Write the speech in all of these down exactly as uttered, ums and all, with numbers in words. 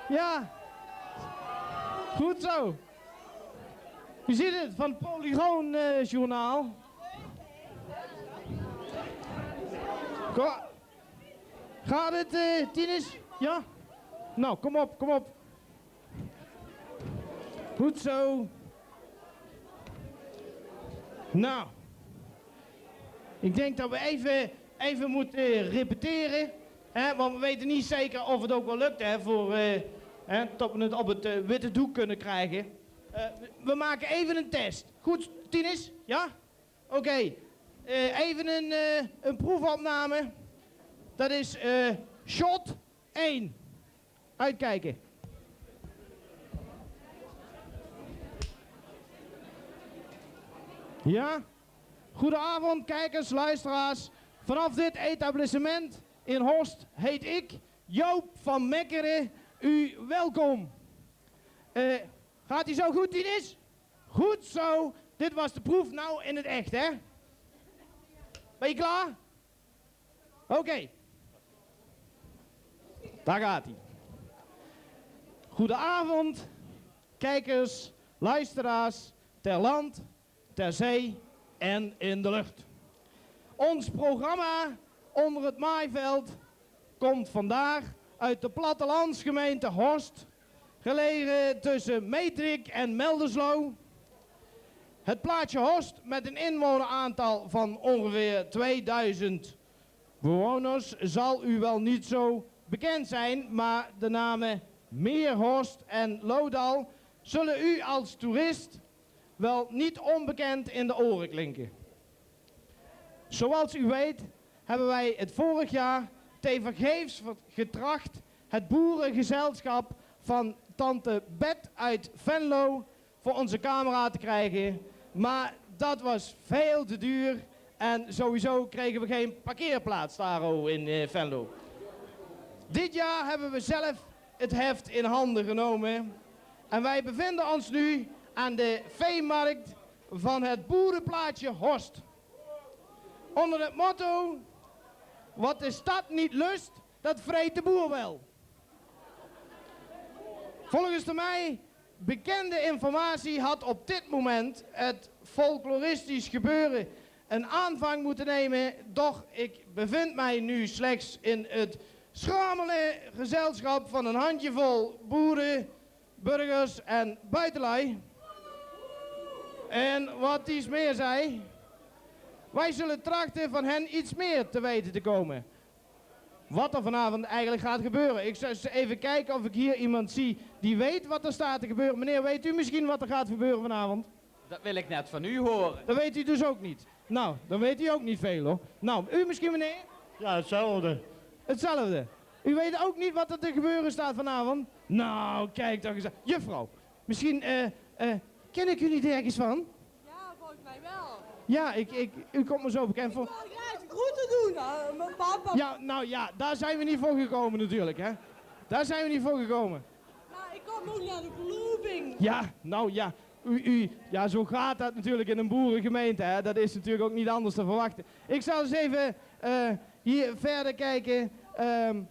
Ja. Goed zo. U ziet het van het Polygoon eh, Journaal. Go- Gaat het, eh, Tinus? Ja? Nou, kom op, kom op. Goed zo. Nou, ik denk dat we even, even moeten repeteren. Hè, want we weten niet zeker of het ook wel lukt. Hè, voor, eh, hè, dat we het op het eh, witte doek kunnen krijgen. Eh, we maken even een test. Goed, Tinus? Ja? Oké. Eh, even een, eh, een proefopname. Dat is eh, shot één. Uitkijken. Ja? Goedenavond, kijkers, luisteraars. Vanaf dit etablissement in Horst heet ik, Joop van Mekkeren, u welkom. Eh, gaat ie zo goed, Tinus? Goed zo. Dit was de proef, nou in het echt, hè? Ben je klaar? Oké. Daar gaat ie. Goedenavond, kijkers, luisteraars, ter land, ter zee en in de lucht. Ons programma Onder het Maaiveld komt vandaag uit de plattelandsgemeente Horst, gelegen tussen Metric en Melderslo. Het plaatsje Horst, met een inwoneraantal van ongeveer tweeduizend bewoners, zal u wel niet zo bekend zijn, maar de namen Meerhorst en Lodal zullen u als toerist wel niet onbekend in de oren klinken. Zoals u weet hebben wij het vorig jaar tevergeefs ver- getracht het boerengezelschap van tante Bet uit Venlo voor onze camera te krijgen, maar dat was veel te duur en sowieso kregen we geen parkeerplaats daar in eh, Venlo. Dit jaar hebben we zelf het heft in handen genomen en wij bevinden ons nu aan de veemarkt van het boerenplaatsje Horst. Onder het motto: wat de stad niet lust, dat vreet de boer wel. Volgens de mij bekende informatie had op dit moment het folkloristisch gebeuren een aanvang moeten nemen, doch ik bevind mij nu slechts in het schrammele gezelschap van een handjevol boeren, burgers en buitenlui. En wat Ties meer zei, wij zullen trachten van hen iets meer te weten te komen. Wat er vanavond eigenlijk gaat gebeuren. Ik zal eens even kijken of ik hier iemand zie die weet wat er staat te gebeuren. Meneer, weet u misschien wat er gaat gebeuren vanavond? Dat wil ik net van u horen. Dat weet u dus ook niet. Nou, dan weet u ook niet veel, hoor. Nou, u misschien, meneer? Ja, hetzelfde. Hetzelfde. U weet ook niet wat er te gebeuren staat vanavond? Nou, kijk toch eens aan. Juffrouw, misschien eh, eh, ken ik u niet ergens van? Ja, volgens mij wel. Ja, ik, ik, u komt me zo bekend voor. Ik wil graag de groeten doen aan mijn papa. Ja, nou ja, daar zijn we niet voor gekomen natuurlijk, hè. Daar zijn we niet voor gekomen. Maar ik kom ook naar de verloving. Ja, nou ja. U, u, ja, zo gaat dat natuurlijk in een boerengemeente, hè. Dat is natuurlijk ook niet anders te verwachten. Ik zal eens even eh, hier verder kijken. Ehm,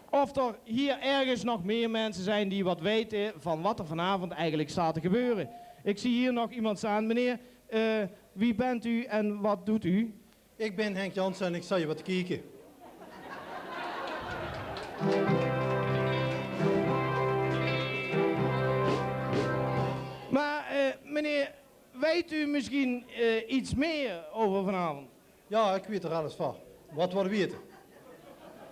of er hier ergens nog meer mensen zijn die wat weten van wat er vanavond eigenlijk staat te gebeuren. Ik zie hier nog iemand staan. Meneer, eh, wie bent u en wat doet u? Ik ben Henk Jansen en ik zal je wat kieken. Maar eh, meneer, weet u misschien eh, iets meer over vanavond? Ja, ik weet er alles van. Wat wil je weten?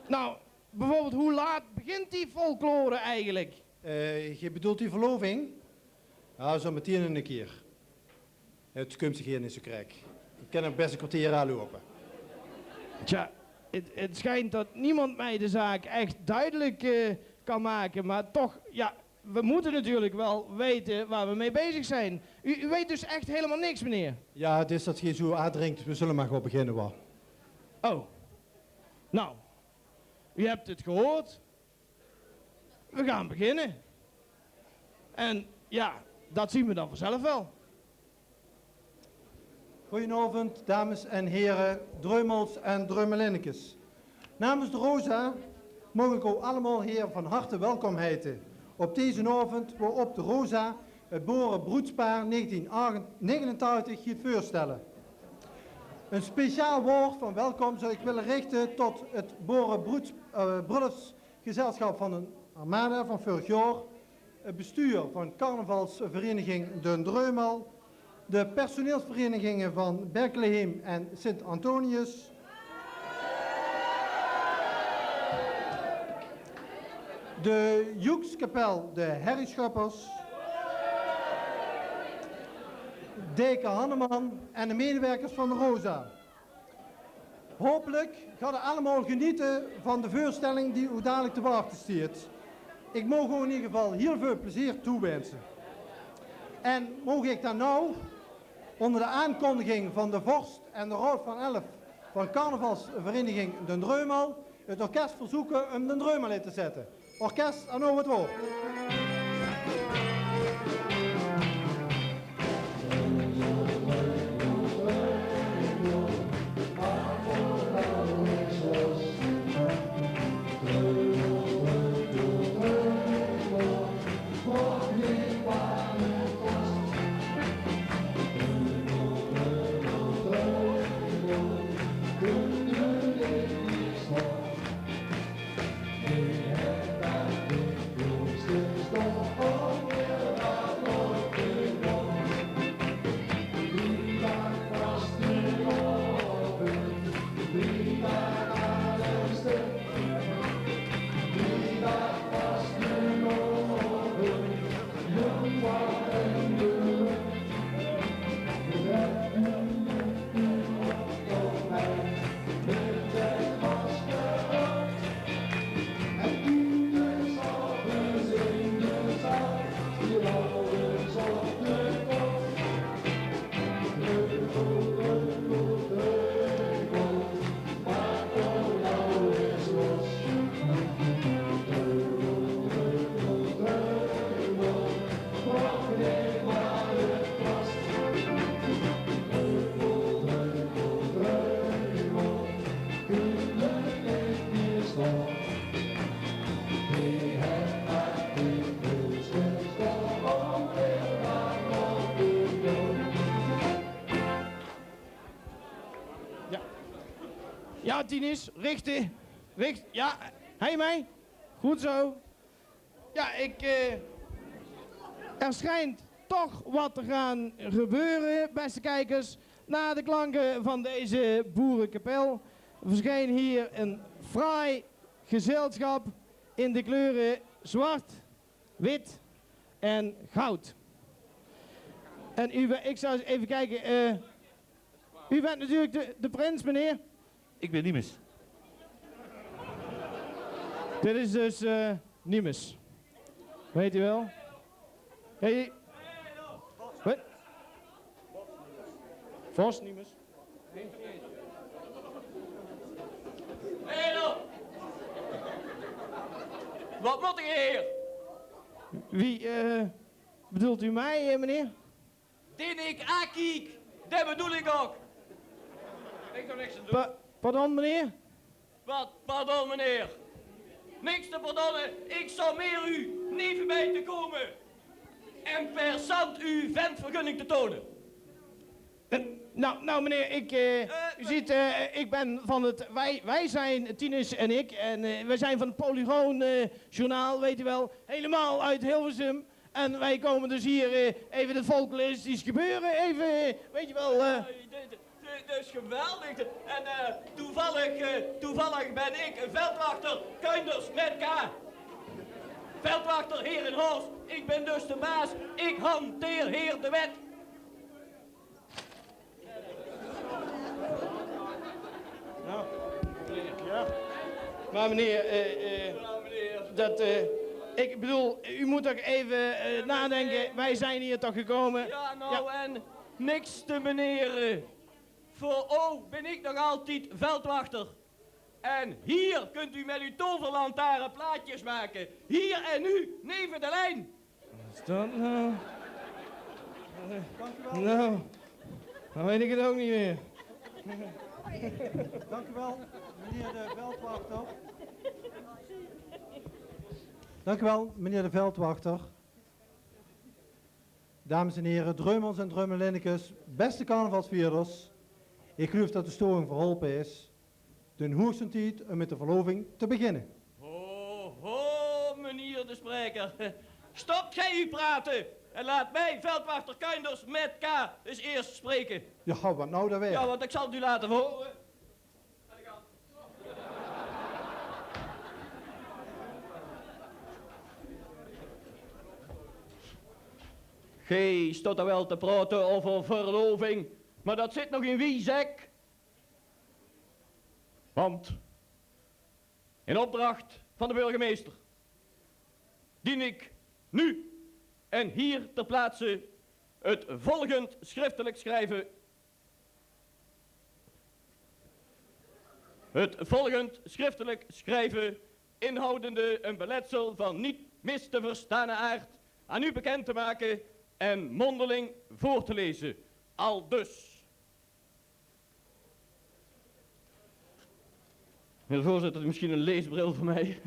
Nou, bijvoorbeeld, hoe laat begint die folklore eigenlijk? Eh, je bedoelt die verloving? Ja, zo meteen een keer. Het komt zich hier niet zo krek. Ik kan er best een kwartier aan lopen. Tja, het, het schijnt dat niemand mij de zaak echt duidelijk eh, kan maken, maar toch, ja, we moeten natuurlijk wel weten waar we mee bezig zijn. U, u weet dus echt helemaal niks, meneer? Ja, het is dat je zo aandringt. We zullen maar gewoon beginnen, wa? Oh. Nou, u hebt het gehoord. We gaan beginnen. En ja, dat zien we dan vanzelf wel. Goedenavond, dames en heren, Dreumels en Dreumelinnekes. Namens de Rosa Maog ik ow allemaol heer van harte welkom heite op deze aovend, woop de Rosa het boerebroedspaar negentien negenentachtig hiet veurstelle. Een speciaal woord van welkom zou ik willen richten tot het boerebroeds-, eh, brullofsgezelschap van de Armada van vorig jaar, het bestuur van carnavalsvereniging Den Dreumal, de personeelsverenigingen van Berkelheem en Sint Antonius, de joekskapel de Herrieschuppers, deken Hanneman en de medewerkers van de Rosa. Hopelijk gaat u allemaal genieten van de voorstelling die u dadelijk te wachten staat. Ik moog u in ieder geval heel veel plezier toewensen. En moog ik dan nou, onder de aankondiging van de vorst en de raad van elf van carnavalsvereniging Den Dreumal, het orkest verzoeken om Den Dreumal in te zetten. Orkest, aan uw het woord. Ja. Ja, Tinus, richten. Richt, ja, hei mei. Goed zo. Ja, ik, eh, er schijnt toch wat te gaan gebeuren, beste kijkers. Na de klanken van deze boerenkapel verschijnt hier een fraai gezelschap in de kleuren zwart, wit en goud. En u, be- ik zou eens even kijken, eh, u bent natuurlijk de, de prins, meneer. Ik ben Nimes. Dit is dus, eh, Nimes. Weet u wel? Hey. Wat? Vos Nimes. Hey, joh. Wat moet ik hier? Wie, eh, bedoelt u mij, eh, meneer? Dien ik aankiek, dat bedoel ik ook. Ik doe niks aan doen. Pa- pardon, meneer? Wat, pardon, meneer? Niks te pardonnen, ik sommeer u niet voorbij te komen. En per zand uw ventvergunning te tonen. Eh, nou, nou, meneer, ik, eh, u ziet, eh, ik ben van het, wij, wij zijn, Tinus en ik, en, eh, wij zijn van het Polygoon, eh, Journaal, weet u wel, helemaal uit Hilversum. En wij komen dus hier, eh, even het folkloristisch gebeuren, even, eh, weet je wel, eh. Ja, dit, dit, dit is geweldig. En, eh, toevallig, eh, toevallig ben ik veldwachter Kuinders met K. Veldwachter hier in Horst. Ik ben dus de baas. Ik hanteer hier de wet. Ja. Ja. Maar meneer, eh, eh, dat, eh, ik bedoel, u moet toch even, eh, nadenken. Wij zijn hier toch gekomen. Ja, nou, en niks te meneren. Voor u ben ik nog altijd veldwachter. En hier kunt u met uw toverlantaarn plaatjes maken. Hier en nu, neven de lijn. Wat is dat nou? Dank u wel. Nou, dan weet ik het ook niet meer. Dank u wel, meneer de veldwachter. Dank u wel, meneer de veldwachter. Dames en heren, dreumels en dreumelinnekes, beste carnavalsvierders. Ik geloof dat de storing verholpen is. Den hoogsten tijd om met de verloving te beginnen. Ho, ho, meneer de spreker. Stopt gij uw praten en laat mij, veldwachter Kuinders met K, eens eerst spreken. Ja, wat nou dan weer? Ja, want ik zal het u laten verhoren. Gij stond er wel te praten over verloving, maar dat zit nog in wie zek? Want in opdracht van de burgemeester dien ik nu en hier ter plaatse het volgend schriftelijk schrijven. Het volgend schriftelijk schrijven, inhoudende een beletsel van niet mis te verstanen aard, aan u bekend te maken en mondeling voor te lezen. Aldus. Meneer de voorzitter, misschien een leesbril voor mij.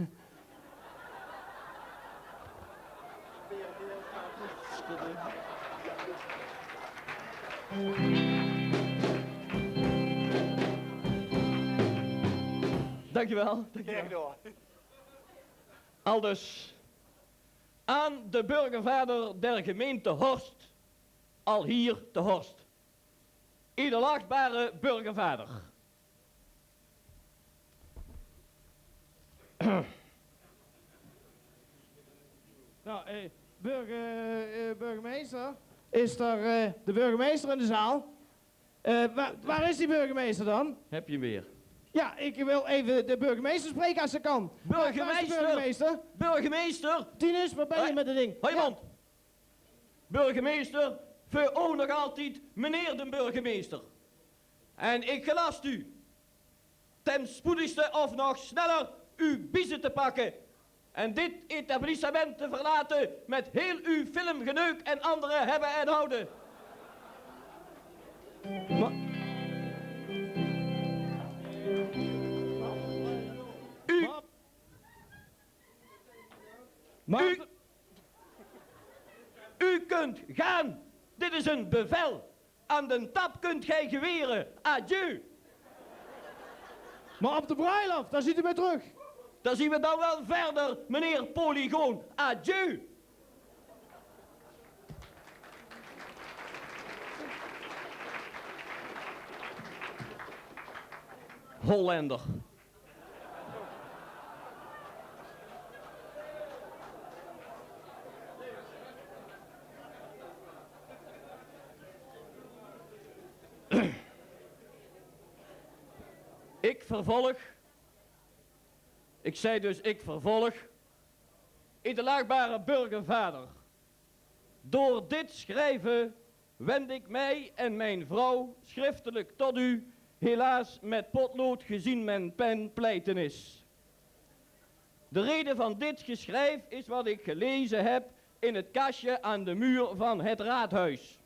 Dank u wel, dank u wel. Aldus aan de burgervader der gemeente Horst, al hier te Horst. Edelachtbare burgervader. Nou, eh, burger-, eh, burgemeester, is er, eh, de burgemeester in de zaal? Eh, wa-, waar is die burgemeester dan? Heb je hem weer? Ja, ik wil even de burgemeester spreken als ze kan. Waar is de burgemeester? Burgemeester! Tinus, wat ben je met dat ding? Hou je mond! Burgemeester, veur ow nog altied meneer de burgemeester. En ik gelast u ten spoedigste of nog sneller uw biezen te pakken en dit etablissement te verlaten met heel uw filmgeneuk en andere hebben en houden. Ma-, u, u, u kunt gaan. Dit is een bevel. Aan den tap kunt gij geweren. Adieu. Maar op de bruiloft, daar ziet u mij terug. Dan zien we dan wel verder, meneer Polygoon. Adieu. Hollander. Ik vervolg. Ik zei dus, ik vervolg. Edelachtbare burgervader. Door dit schrijven wend ik mij en mijn vrouw schriftelijk tot u, helaas met potlood gezien mijn pen pleitenis. De reden van dit geschrijf is wat ik gelezen heb in het kastje aan de muur van het raadhuis.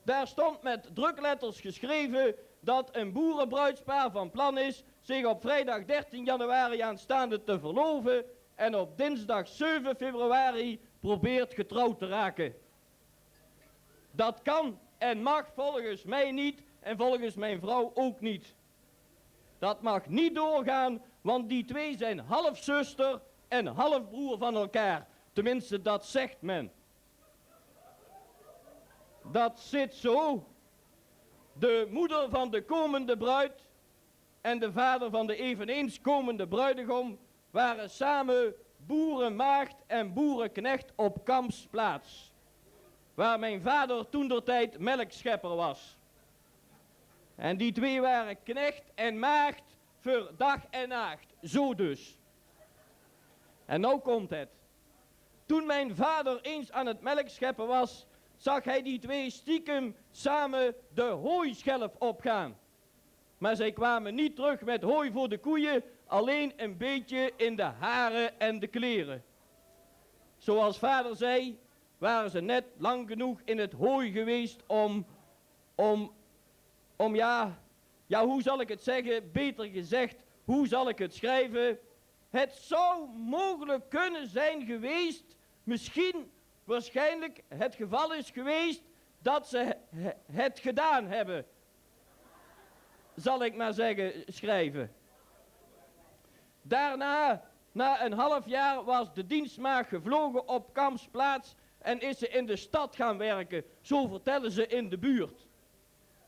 Daar stond met drukletters geschreven dat een boerenbruidspaar van plan is zich op vrijdag dertien januari aanstaande te verloven en op dinsdag zeven februari probeert getrouwd te raken. Dat kan en mag volgens mij niet en volgens mijn vrouw ook niet. Dat mag niet doorgaan, want die twee zijn half zuster en half broer van elkaar. Tenminste, dat zegt men. Dat zit zo. De moeder van de komende bruid en de vader van de eveneens komende bruidegom waren samen boerenmaagd en boerenknecht op Kamps Plaats, waar mijn vader toendertijd melkschepper was. En die twee waren knecht en maagd veur dag en nacht. Zo dus. En nou komt het. Toen mijn vader eens aan het melkscheppen was, zag hij die twee stiekem samen de hooischelf opgaan. Maar zij kwamen niet terug met hooi voor de koeien, alleen een beetje in de haren en de kleren. Zoals vader zei, waren ze net lang genoeg in het hooi geweest om, om, om, ja, ja, hoe zal ik het zeggen? Beter gezegd, hoe zal ik het schrijven? Het zou mogelijk kunnen zijn geweest, misschien, waarschijnlijk het geval is geweest dat ze he-, he-, het gedaan hebben, zal ik maar zeggen, schrijven. Daarna, na een half jaar, was de dienstmaagd gevlogen op kampsplaats en is ze in de stad gaan werken, zo vertellen ze in de buurt.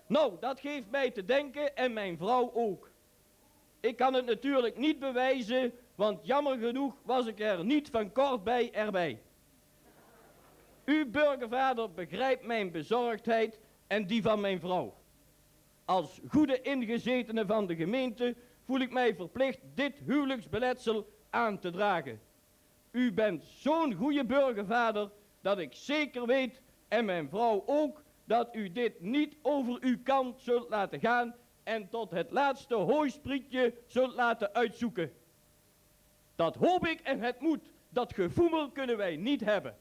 Nou, dat geeft mij te denken en mijn vrouw ook. Ik kan het natuurlijk niet bewijzen, want jammer genoeg was ik er niet van kort bij erbij. U, burgervader, begrijpt mijn bezorgdheid en die van mijn vrouw. Als goede ingezetene van de gemeente voel ik mij verplicht dit huwelijksbeletsel aan te dragen. U bent zo'n goede burgervader dat ik zeker weet, en mijn vrouw ook, dat u dit niet over uw kant zult laten gaan en tot het laatste hooisprietje zult laten uitzoeken. Dat hoop ik en het moet. Dat gevoemel kunnen wij niet hebben.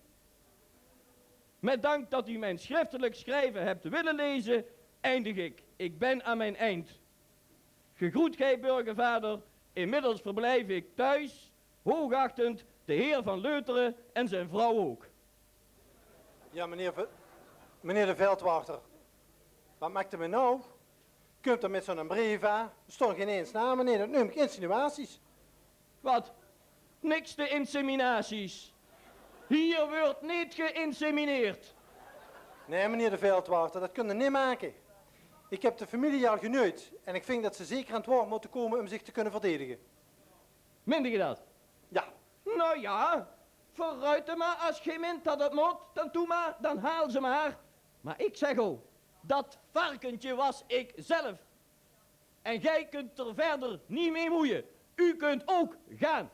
Met dank dat u mijn schriftelijk schrijven hebt willen lezen, eindig ik. Ik ben aan mijn eind. Gegroet gij, burgervader. Inmiddels verblijf ik thuis, hoogachtend de heer Van Leuteren en zijn vrouw ook. Ja, meneer Ve-, meneer de veldwachter, wat maakt u me nou? Kumt er met zo'n brief aan? Er stond geen eens naam, meneer. Dat noem ik insinuaties. Wat? Niks te inseminaties. Hier wordt niet geïnsemineerd. Nee, meneer de veldwachter, dat kunt u niet maken. Ik heb de familie al geneut en ik vind dat ze zeker aan het woord moeten komen om zich te kunnen verdedigen. Meende ge dat? Ja. Nou ja, vooruit dan maar. Als gij meent dat het moet, dan toe maar, dan haal ze maar. Maar ik zeg al, dat varkentje was ik zelf. En gij kunt er verder niet mee moeien. U kunt ook gaan.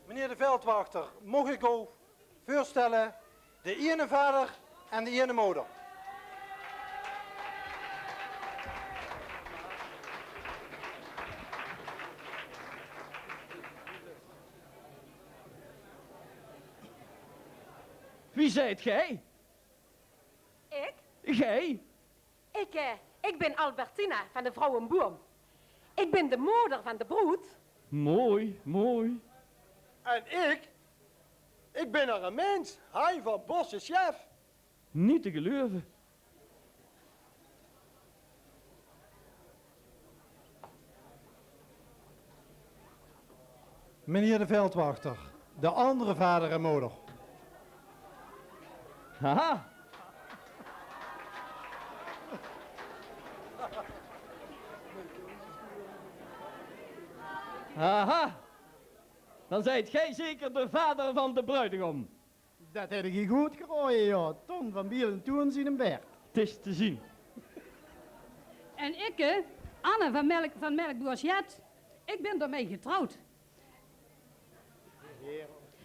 Meneer de veldwachter, mag ik u voorstellen de ene vader en de ene moder? Wie zijt gij? Ik? Gij? Ik, eh, ik ben Albertina van de Vrouwenboom. Ik ben de moder van de broed. Mooi, mooi. En ik? Ik ben er een mens, Hai van Bosse Chef. Niet te geloven. Meneer de veldwachter, de andere vader en moder. Haha. Haha. Dan zijt gij zeker de vader van de bruidegom. Dat heb ik goed gerooien, ja. Ton van Biel en Toon zien hem waard. Het is te zien. En ik, eh, Anne van Melk, van Melkboers Jet, ik ben daarmee getrouwd.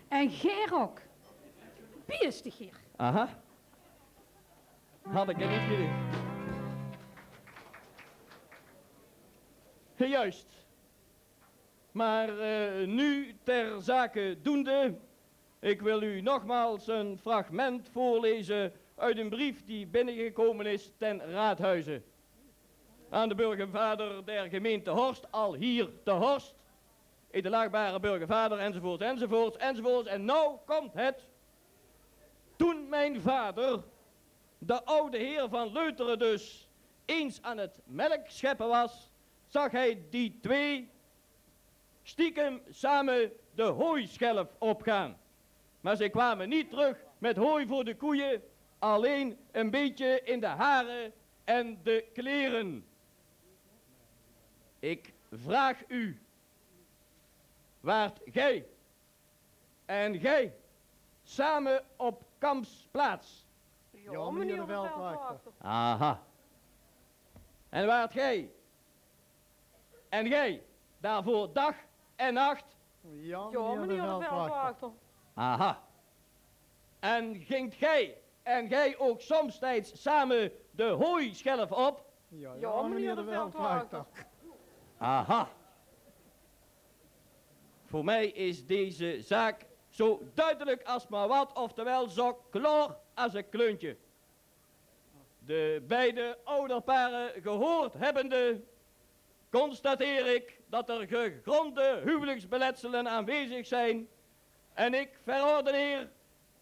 En Ger ook. Wie is de Ger? Aha. Had ik er niet gedacht. Juist. Maar, eh, nu ter zake doende. Ik wil u nogmaals een fragment voorlezen uit een brief die binnengekomen is ten raadhuize. Aan de burgervader der gemeente Horst, al hier te Horst. Edelachtbare burgervader, enzovoorts, enzovoorts, enzovoorts. En nou komt het. Toen mijn vader, de oude heer van Leuteren dus, eens aan het melkscheppen was, zag hij die twee stiekem samen de hooischelf opgaan. Maar ze kwamen niet terug met hooi voor de koeien, alleen een beetje in de haren en de kleren. Ik vraag u, waart gij en gij samen op kampsplaats? Ja, meneer de veldwachter. Aha. En waart gij en gij daarvoor dag en nacht? Ja, meneer de veldwachter. Aha. En gingt gij en gij ook somtijds samen de hooischelf op? Ja, meneer de veldwachter. Aha. Voor mij is deze zaak zo duidelijk als maar wat, oftewel zo klaar als een kleuntje. De beide ouderparen gehoord hebbende, constateer ik dat er gegronde huwelijksbeletselen aanwezig zijn en ik verordeneer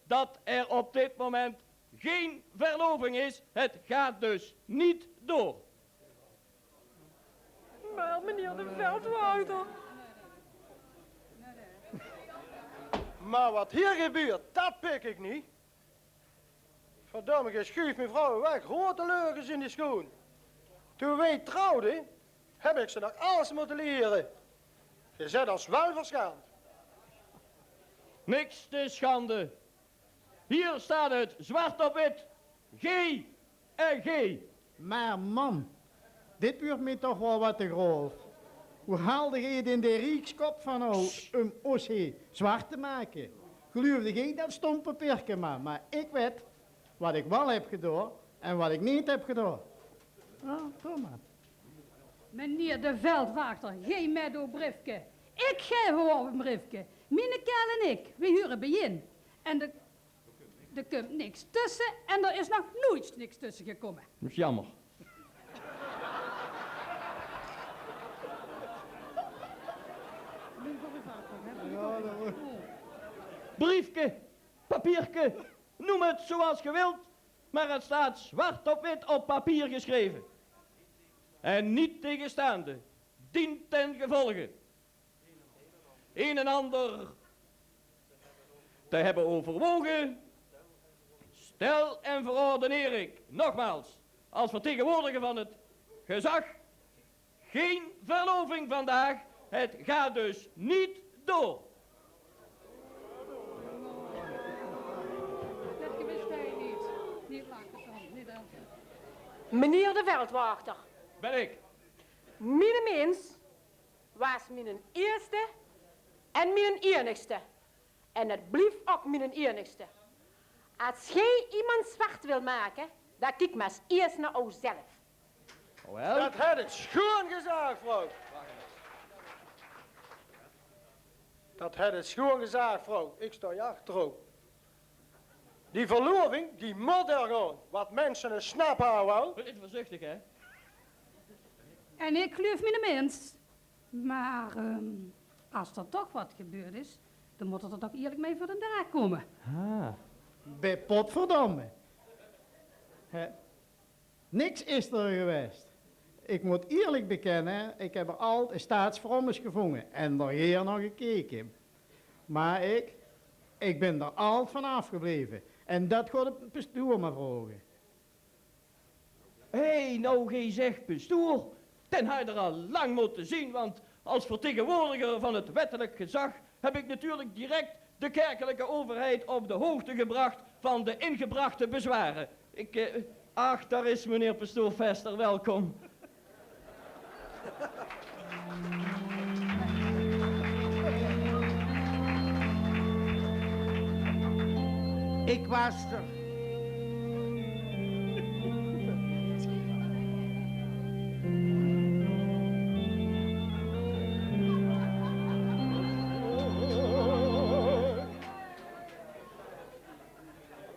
dat er op dit moment geen verloving is. Het gaat dus niet door. Maar meneer de veldwachter. Maar wat hier gebeurt, dat pik ik niet. Verdomme, ge schuuft mien vrouw weg grote leugens in de schoen. Toen wij trouwden, heb ik ze nog alles moeten leren. Ge zet ons wel verschaamd. Niks te schande. Hier staat het, zwart op wit. G en G. Maar mam, dit wuurt mie toch waal wat te grof. Hoe haalde ge het in de riekskop van ow um os hie zwart te make? Geluufde ge dat stom papierke maar, maar ik wet wat ik waal heb gedoon en wat ik neet heb gedoon. Ah, kom maar. Meneer de veldwachter, geef mij uw briefke. Ik geef uw een briefke. Miene kerel en ik, we huren bijeen. En de, er komt niks tussen en er is nog nooit niks tussen gekomen. Dat is jammer. Briefke, papierke, noem het zoals ge wilt, maar het staat zwart op wit op papier geschreven. En niet tegenstaande dientengevolge een en ander te hebben overwogen, stel en verordeneer ik nogmaals als vertegenwoordiger van het gezag geen verloving vandaag. Het gaat dus niet door. Dat wist hij niet. Niet lachen, Tom. Niet aan. Meneer de veldwachter. Ben ik. Miene mins waas mienen eerste en mienen enigste. En het blief ok mienen enigste. As gij iemand zwart wil maken, dan kiek maar eens eerst naar uzelf. Wel? Dat het het schoon gezag, vrouw. Dat het het schoon gezag, vrouw. Ik sta hier achter ow. Die verloving, die mot er gewoon. Wat mensen een snap houden, wel. Dit is voorzichtig, hè? En ik geloof miene mins. Maar ehm, as er toch wat gebeurd is, dan moet er toch eerlijk mee voor de draak komen. Ah. Bij potverdomme. Hè? Niks is er geweest. Ik moet eerlijk bekennen, ik heb er alt een staatsvrommes gevonden en er hier nog gekeken. Maar ik, ik ben er alt van afgebleven. En dat gaat de pastoor maar vragen. Hé, hey, nou, gij zegt pastoor, dan had je er al lang moeten zien, want als vertegenwoordiger van het wettelijk gezag heb ik natuurlijk direct de kerkelijke overheid op de hoogte gebracht van de ingebrachte bezwaren. Ik, eh, ach, daar is meneer pastoor Vester, welkom. Ik waas er.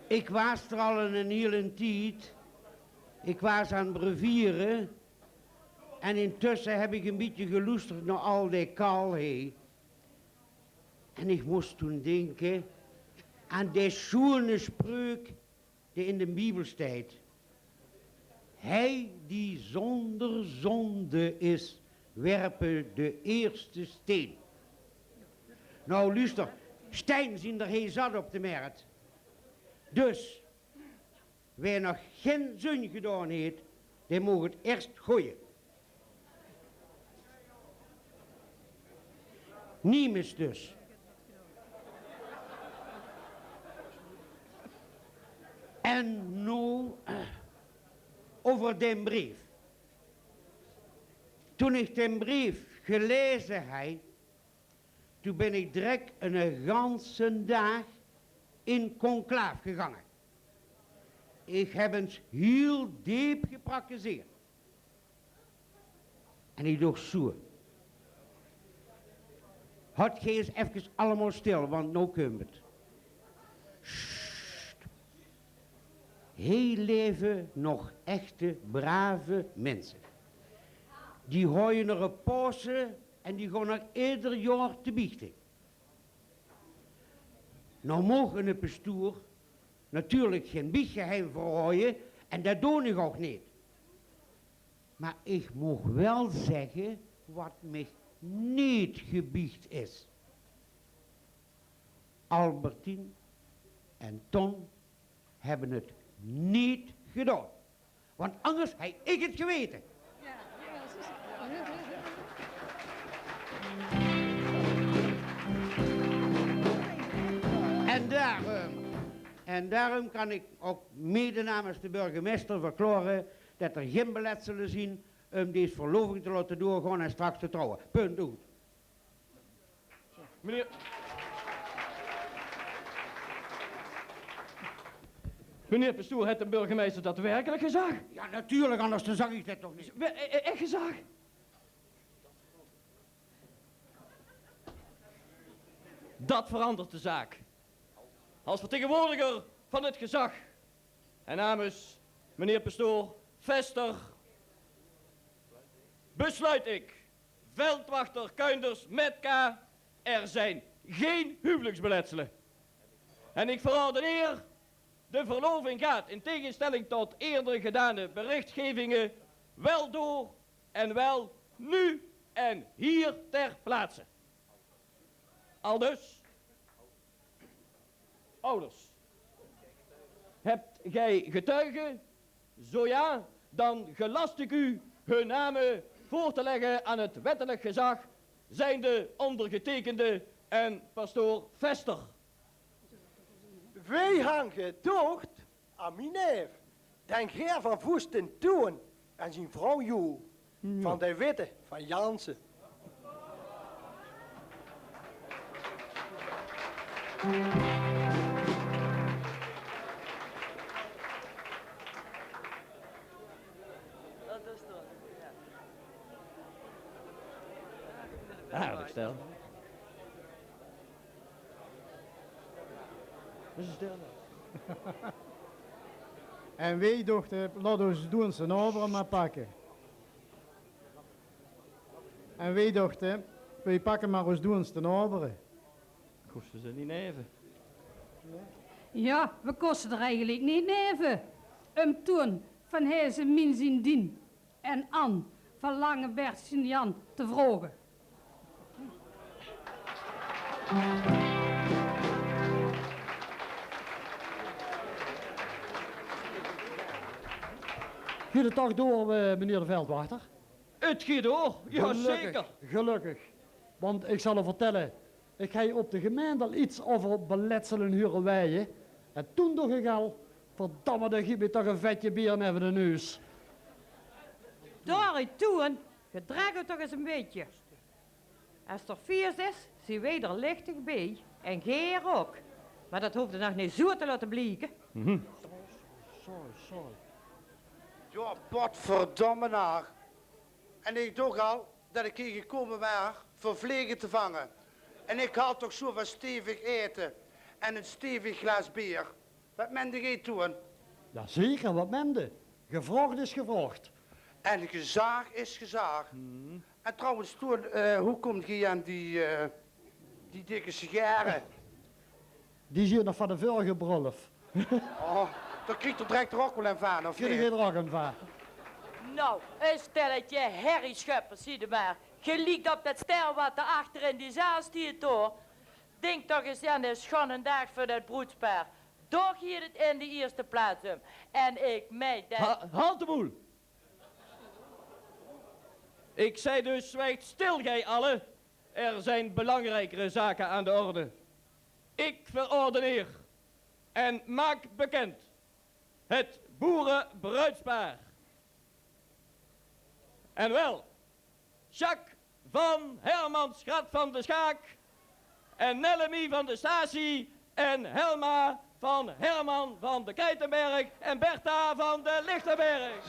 Ik waas er al een hielen tied. Ik waas aan brevieren. En intussen heb ik een bietje geloesterd naar al die kal, hè. En ik moest toen denken aan de schoene spreuk die in de Bibel steit. Hij die zonder zonde is, werpe de eerste steen. Nou, luister, stein zien er heel zat op de mert. Dus, wae nog gen zund gedaon heet, dae moog het eerst gooien. Niemes dus. En nou, eh, over den breef. Toen ik den breef gelezen hei, toen ben ik drek een ganse daag in conclaaf gegangen. Ik heb eens heel deep geprakkezeerd. En ik docht zoe: Hot geej eens efkes allemaol stil, want nou kump het. Sst. Hiej leve nog echte, brave minse. Die haoje 'n Paose en die gaon 'n eder jaor te biechte. Noe maag 'ne pestoer natuurlik gen biechtgeheim verraoje en det doon ich ouch neet. Mer ich maag waal zègke waat mich neet gebiecht is. Albertien en Ton hebbe 't neet gedaon. Want angers haj ich 't gewete. En daorum, en daorum kan ich ouch mede namens de burgemeister verklaore det d'r gen beletsele zeen um dees verloving te laote doorgaon en straks te trouwe. Punt oet. Meneer, meneer pestoer, haet de burgemeister det werkelik gezag? Jao, natuurlik, angers dan zag ich det toch neet. Ech gezag? Dat verandert de zaak. Als vertegenwoordiger van het gezag en namens meneer pestoer Vester besluit ik, veldwachter Kuinders met K, er zijn geen huwelijksbeletselen. En ik verordeneer: de verloving gaat, in tegenstelling tot eerder gedane berichtgevingen, wel door en wel nu en hier ter plaatse. Aldus. Ouders. Hebt gij getuigen? Zo ja, dan gelast ik u hun namen voor te leggen aan het wettelijk gezag, zijnde ondergetekende en pastoor Vester. Weej han gedocht aan mien neef, den Geer van Voesten Toon en zien vrouw Jo, van de Witte van Jansen. Aardig stel. Dus is stil. En weej dochte, laot ós doenste nabere mer pakke. En weej dochte, weej pakke mer ós doenste nabere. Koste ze neet neve? Jao, we koste d'r eigelik neet neve. Um Toon van Heze, mien zien dien en An van Lange Bert zien Jan te vroge. Giet 't toch door, eh, meneer de veldwachter? 't Giet door, jao zeker. Gelökkig. Want ich zal uch vertèlle, ich hei op de gemeinte al get euver beletsele hure weie. En toen doch ich al: verdomme, dao giet mich toch e vetje beer neve de neus. Dao, Toon, gedrek uch toch ins e bietje. Es d'r fies is, zien weej d'r lichtig beej. En Geer ouch. Mer det hoofde nog neet zoe te laote blieke. Sorry, sorry. Jao, potverdomme nog. En ich doch al det ich hie gekómme waor veur vlege te vange. En ich haoj toch zoe van stevig aete en e stevig glaas beer. Waat mende geej, Toon? Jao zeker, waat mende? Gevraogd is gevraogd. En gezaag is gezaag. En trouwens, Toon, eh, wie kómp geej aan die, eh, die dikke sigare? Die zien nog van de vörige brölf. Oh, dao krieg d'r drek d'r ouch waal ein vaan, of neet? Krieg d'r ouch ein vaan. Nou, e stelletje herrieschöppers, zie d'r mer. Geliek op det stel waat dao achter in die zaal steit, huur. Dink toch ins aan de sjone daag veur det broedspaar. Dao geit 't in de ierste plaats um. En ich mein det... Ha-, halt de moel! Ik zei dus: zwijgt stil, gij allen. Er zijn belangrijkere zaken aan de orde. Ik verordeneer en maak bekend het boerenbruidspaar. En wel, Jacques van Hermans Grat van de Schaak en Nellemie van de Statie en Helma van Herman van de Krijtenberg en Bertha van de Lichtenberg.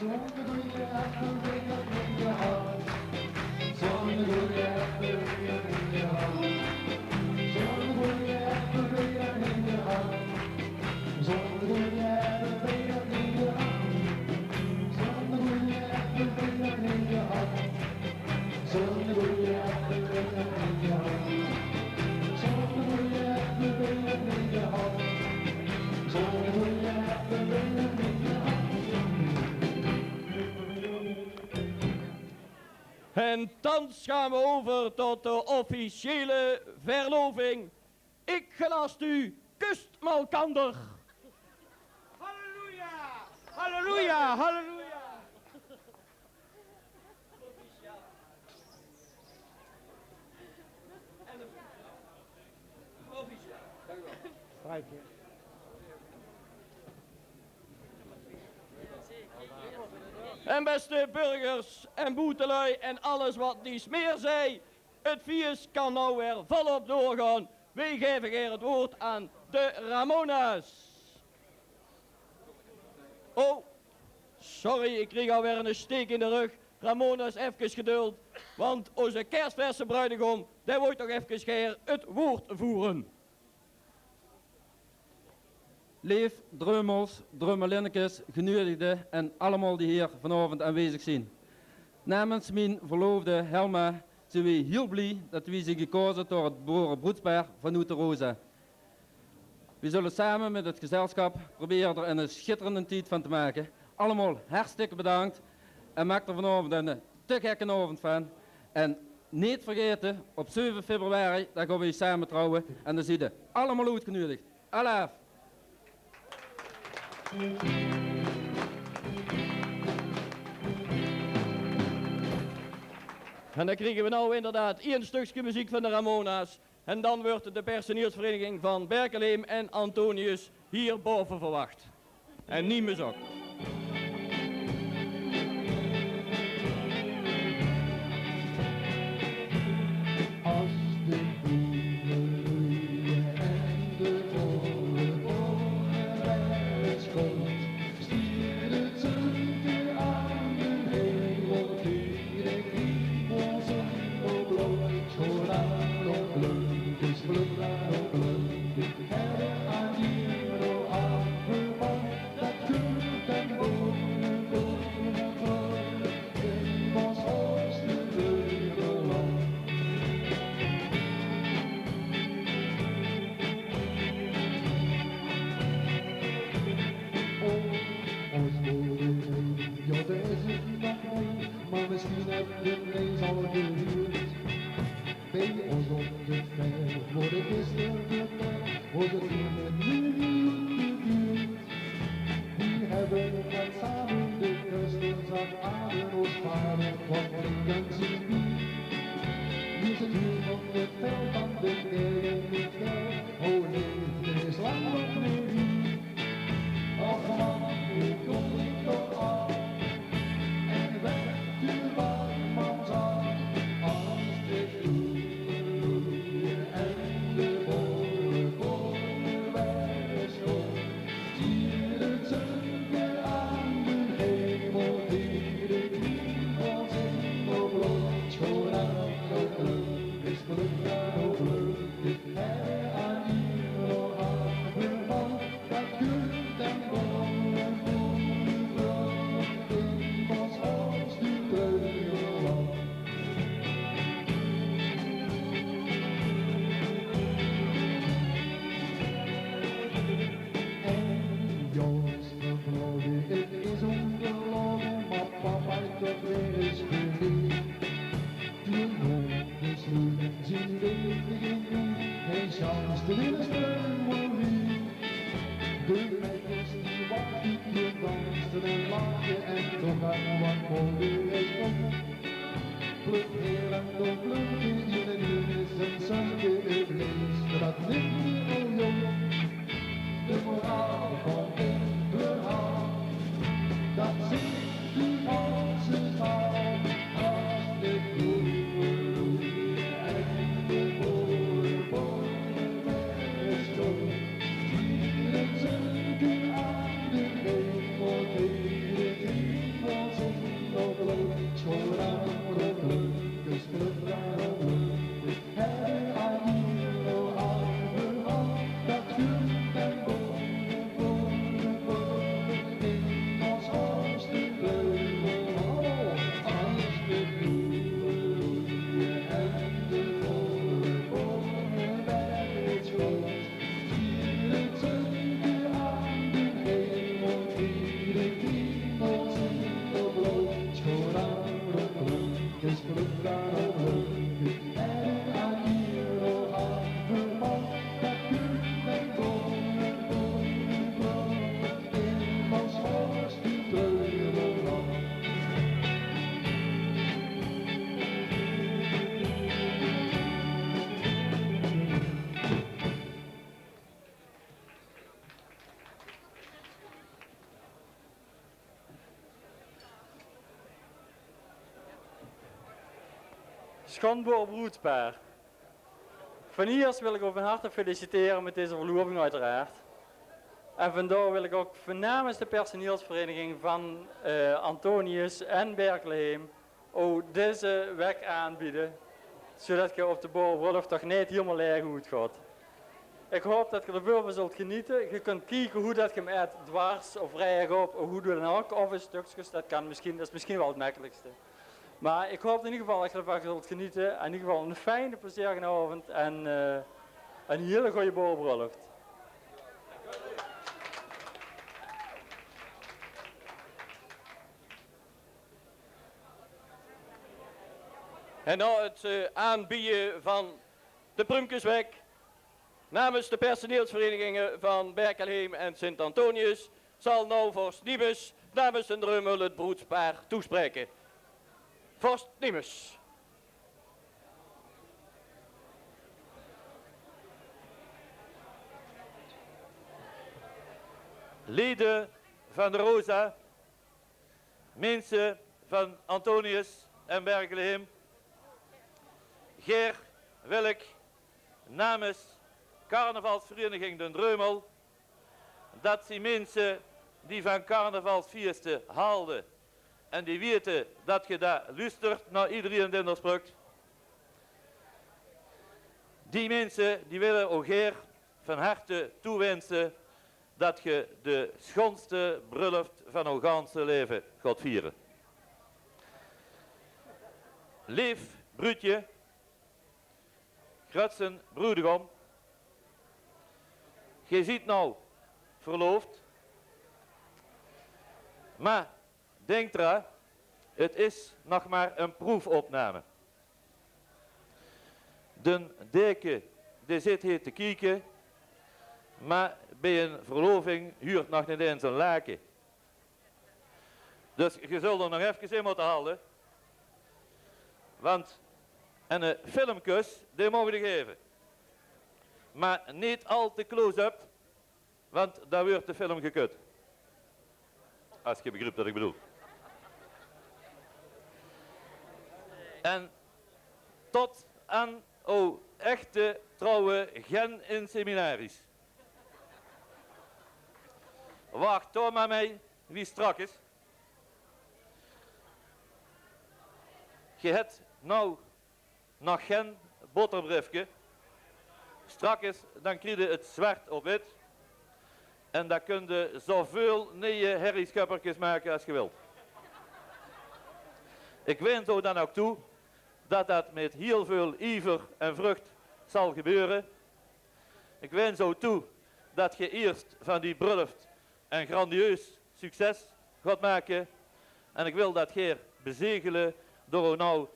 En thans gaon we euver tot de officiële verloving. Ik gelas u, kust malkander. Halleluja! Halleluja! Halleluja! En beste burgers en boetelui en alles wat niks meer zij, het fieës kan now weer volop doorgaon. Weej gaeve gaer het woord aan de Ramona's. Oh, sorry, ik krieg alweer een steek in de rug. Ramona's, efkes geduld, want onze kerstverse bruidegom, dae wou toch efkes gaer het woord voeren. Leef Dreumels, Dreumelinnekes, genuedigde en allemaol die hier vanaovend aanwezig zien. Namens mien verloofde Helma zien weej hiel blie dat weej zien gekaoze door het boerebroedspaar van Oete Rosa. Weej zulle same met het gezelschap probere d'r een schitterende tied van te make. Allemaol hartstikke bedankt en maak d'r vanaovend een te gekke aovend van. En neet vergaete, op zeve februari, dan gaon weej same trouwe. En dan ziede allemaol oetgenuedigd. Alaaf! En dan kriege we now inderdaad een stukske meziek van de Ramona's. En dan wordt de personeelsvereniging van Berkeleem en Antonius hier bove verwacht. En niemes ok. As de boereluuj en de boerebonne wes komt, stiert het zunke aan de hemel, gele kriebels in op blauw, schoon aan op leuk is, vlug aan op leuk is. Herre aan die nog afgevallen, dat kunt en boven, boven, boven. Os boereneem, jao, dae is 't nog neet, maar misschien heb je 't ineens al gehuurd. Bij os op de ferm woort gister verteld, woort het toen het nu geduurd. Die hebbe met same de kusters aan os vader wat flink aan zien bier. Wie ze duur van de veld aan de negen niet wel, o leefde is lang nog niet. Och man, hoe kom ik toch af? En werd je wat man zag, als ik toen en de boerebonne wes komt. Stiert het zunke aan de hemel, gele kriebels in op blauw, schoon aan op leuk is, vlug aan op leuk is. Herre aan die nog afgevallen, dat kunt en boven, boven, boven, in ons hoofd die kleuren. En Joost vertrouwde, het is ongelogen, maar papa heeft toch weer eens geliefd. Toen nog besloot en zien leven ging doen, hij chance te willen spelen. De meisjes die wachten, die dansten en lachten en toch aan wat voor de rest komt. Vlug her en dan vlug in de nieuw is een zunke, het leest dat niet meer, o jong. De moraal van dit verhaal, dat zit die ganse zaal. Als de boereloeie en de boerebonne wes komt, stiert het zunke aan de hemel, gele kriebels in op blauw, schoon aan op leuk is, vlug aan op leuk is. Herre aan die nog afgevallen, dat kunt en boven, boven, boven, in ons hoofd de kleuren. Als de boereloeie en de boerebonne wes komt, stiert het zunke aan de hemel, gele kriebels in op blauw, schoon aan op leuk is, vlug Sjunbore broedspaar. Van iers wil ik ow van harte feliciteren met deze verloving oeteraard. En vandaor wil ik ouk van namens de personeelsvereniging van, eh, Antonius en Berkelheem ow deze wek aanbieden, zoedat ge op de boerebrulluf toch neet hielemaol laeg oetgaot. Ik haop dat ge d'r väöl van zult genieten. Ge kunt kieken hoe dat ge 'm et, dwars of raeg op, of hoe dan ouk, of in stukskes. Dat kan misschien, dat is misschien wel het mekkelikste. Maar ik haop in ieder geval dat ge ervan zult genieten. In ieder geval een fijne, plezierige avond en, eh, een hele goeie boerebrulluf. En nao het, eh, aanbieden van de Pruumkeswek namens de personeelsverenigingen van Berkelheem en Sint Antonius zal now vorst Niemes namens den Dreumel het broedspaar toespreken. Vorst Niemes. Leden van de Rosa, minse van Antonius en Berkelheem, gaer wil ik namens carnavalsvereniging Den Dreumel, dat zien minse die van carnavalsfieëste halde en die weite dat ge dao luustert nao iedereen den d'r sprukt. Die minse die wille ow gaer van harte toewinse dat ge de schoonste brulluf van ow ganse laeve gaot viere. Leef bruudje, grutsen broedegom, ge ziet now verloofd, maar denk d'raan, het is nog maar een proefopname. Den deke, dae zit hie te kieke, maar bie een verloving huurt nog neet ens een lake. Dus ge zult d'r nog efkes in motte halde. Want en, eh, filmkes, die moge de geve. Maar neet al te close-up, want dan wuurt de film gekut. As ge begriep wat ik bedoel. En tot aan ow echte trouwe gen inseminaries. Wacht dao maar mei wie strakkes. Ge het now nog gen boterbriefke. Strakkes, dan kriede het zwart op wit. En dan kunde zoveul neeje herrieschupperkes make as ge wilt. Ik wins ow dan ouk toe dat dat met hiel veul iever en vrucht zal gebeure. Ik wins ow toe dat ge eerst van die brulluf een grandieus succes gaot make. En ik wil dat gaer bezegele door ow now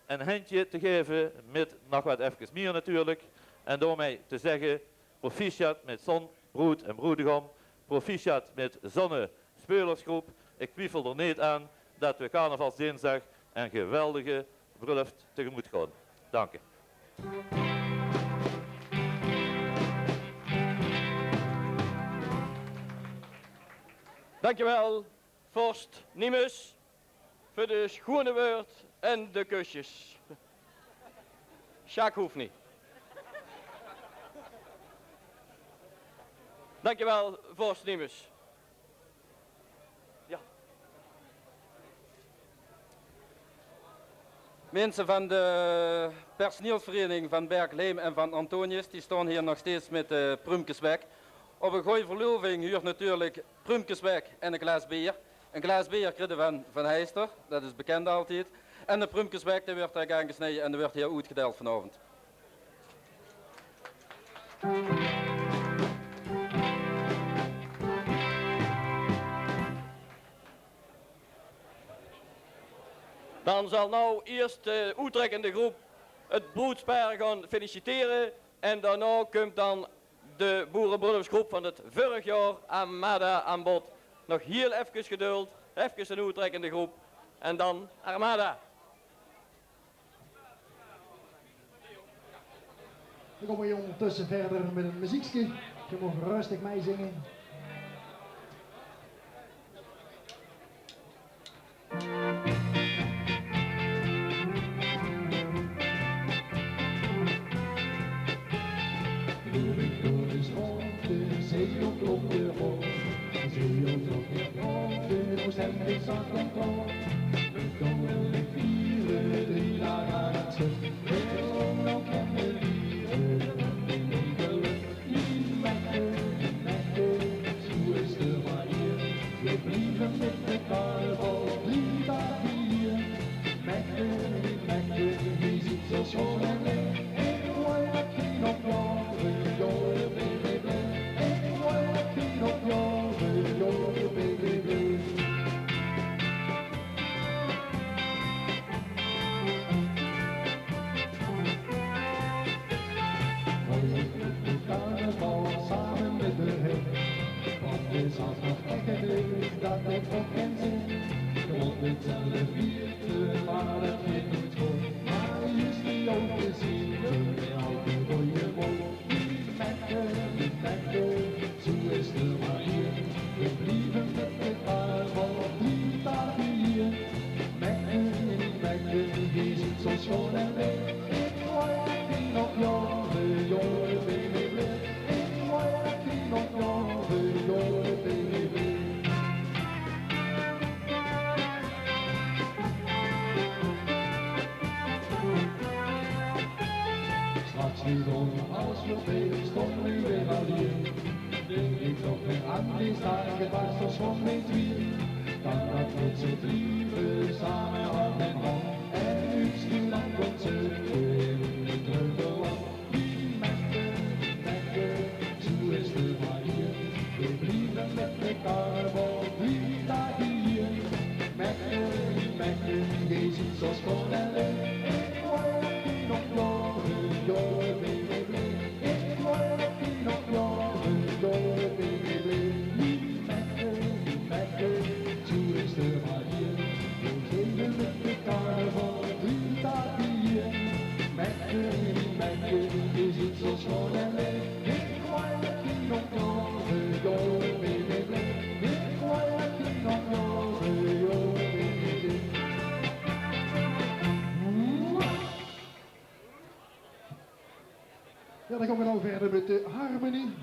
een hendje te geve met nog wat efkes mier natuurlijk. En daomei te zegge, proficiat met zon broed en broedegom, proficiat met zonne speulersgroep. Ik twiefel d'r neet aan dat we carnavalsdinsdag een geweldige brulluf tegemoet gaon. Dank u. Dankjewel, vorst Niemes, veur de schoene weurt en de kusjes. Sjaak hoeft niet. Dankjewel, vorst Niemes. Ja. Minse van de personeelsvereniging van Berkelheem en van Antonius, die staon hie nog steeds met de Pruumkeswek. Op een goeie verloving huurt natuurlijk Pruumkeswek en een glaas beer. Een glaas beer kriede van Van Heister, dat is bekend altied. En de Pruumkeswek, die wuurt d'r aangesneje en die wuurt hie oetgedeild vanavond. Dan zal now eerst de oetrekkende groep het broedspaar gaon feliciteren. En daonao kump dan de boerebrullufsgroep van het vurrig jaor, Armada, aan bod. Nog hiel efkes geduld, efkes een oetrekkende groep. En dan Armada. Dan gaon we ondertussen verder met een muziekske. Ge mocht rustig meizinge. Zag en klok, mit jou wil ik viere, drie daag aan 't stuk. Wil ook nog lekker viere, dat vind ik leuk. Mien Mèkke, mien Mèkke, zoe is de manier. We blieve mit de carnaval drie daag hie. Mèkke, mien Mèkke, die zit zo schoon en leuk. Ik wou dat die nog jaore, jaore, baby, baby. Ik wou dat die nog jaore, jaore, baby, baby. Hoi, ik doe carnaval same mit de hek. Want is as nog gekke neus dat ik op kan zin. Ik wou het zelf wete, maar dat ging niet goed. Maar juist die ook gezien, je bent al een goeie mond. Mèkke, mèkke, zoe is de manier. We blieve mit de carnaval drie daag hie. Mèkke, mèkke, die zit zo schoon en leuk. Ik wou dat die nog jaore, jaore, baby, bleef. Ik wou dat die nog jaore, jaore, baby, bleef. Straks weer om alles weer bezig, stond nu weer al hier. Denk ik toch weer aan die daag, het was toch schoon mit wie. Dan dat we zo blieve, same hand in hand. En nu stil dan komt ze weer in de dreume. Mèkke, mèkke, zoe is de manier. We blieve mit de carnaval drie daag hie. Mèkke, mèkke, die zit zo schoon en leuk. Ik wou dat die nog jaore, jaore, baby, bleef. Ik wou dat die nog jaore, jaore, baby, bleef. Mèkke, mèkke, zoe is de manier. We blieve mit de carnaval drie daag hie. Mèkke, mèkke, die zit zo schoon en leuk. Ik wou dat die nog jaore, jaore, baby, bleef. Ik wou dat die nog jaore, jaore, baby, bleef. Ja, dan gaon we now verder mit de harmonie.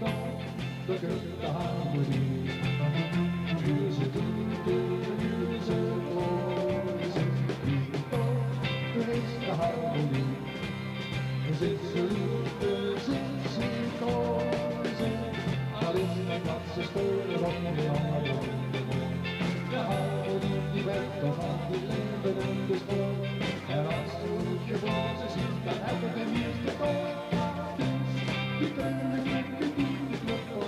Dao kump de harmonie. Wie ze toetert, wie ze bloost. Wie dao is de harmonie. Zit ze loete, zit ze koze. Al is 't mer dat ze speule op de aarde. De harmonie die wèlt toch altied laeve in de spoor. En as ze good geblaoze zien, dan höbbe ze de mieëste kans. Die keuninklike die kloppe.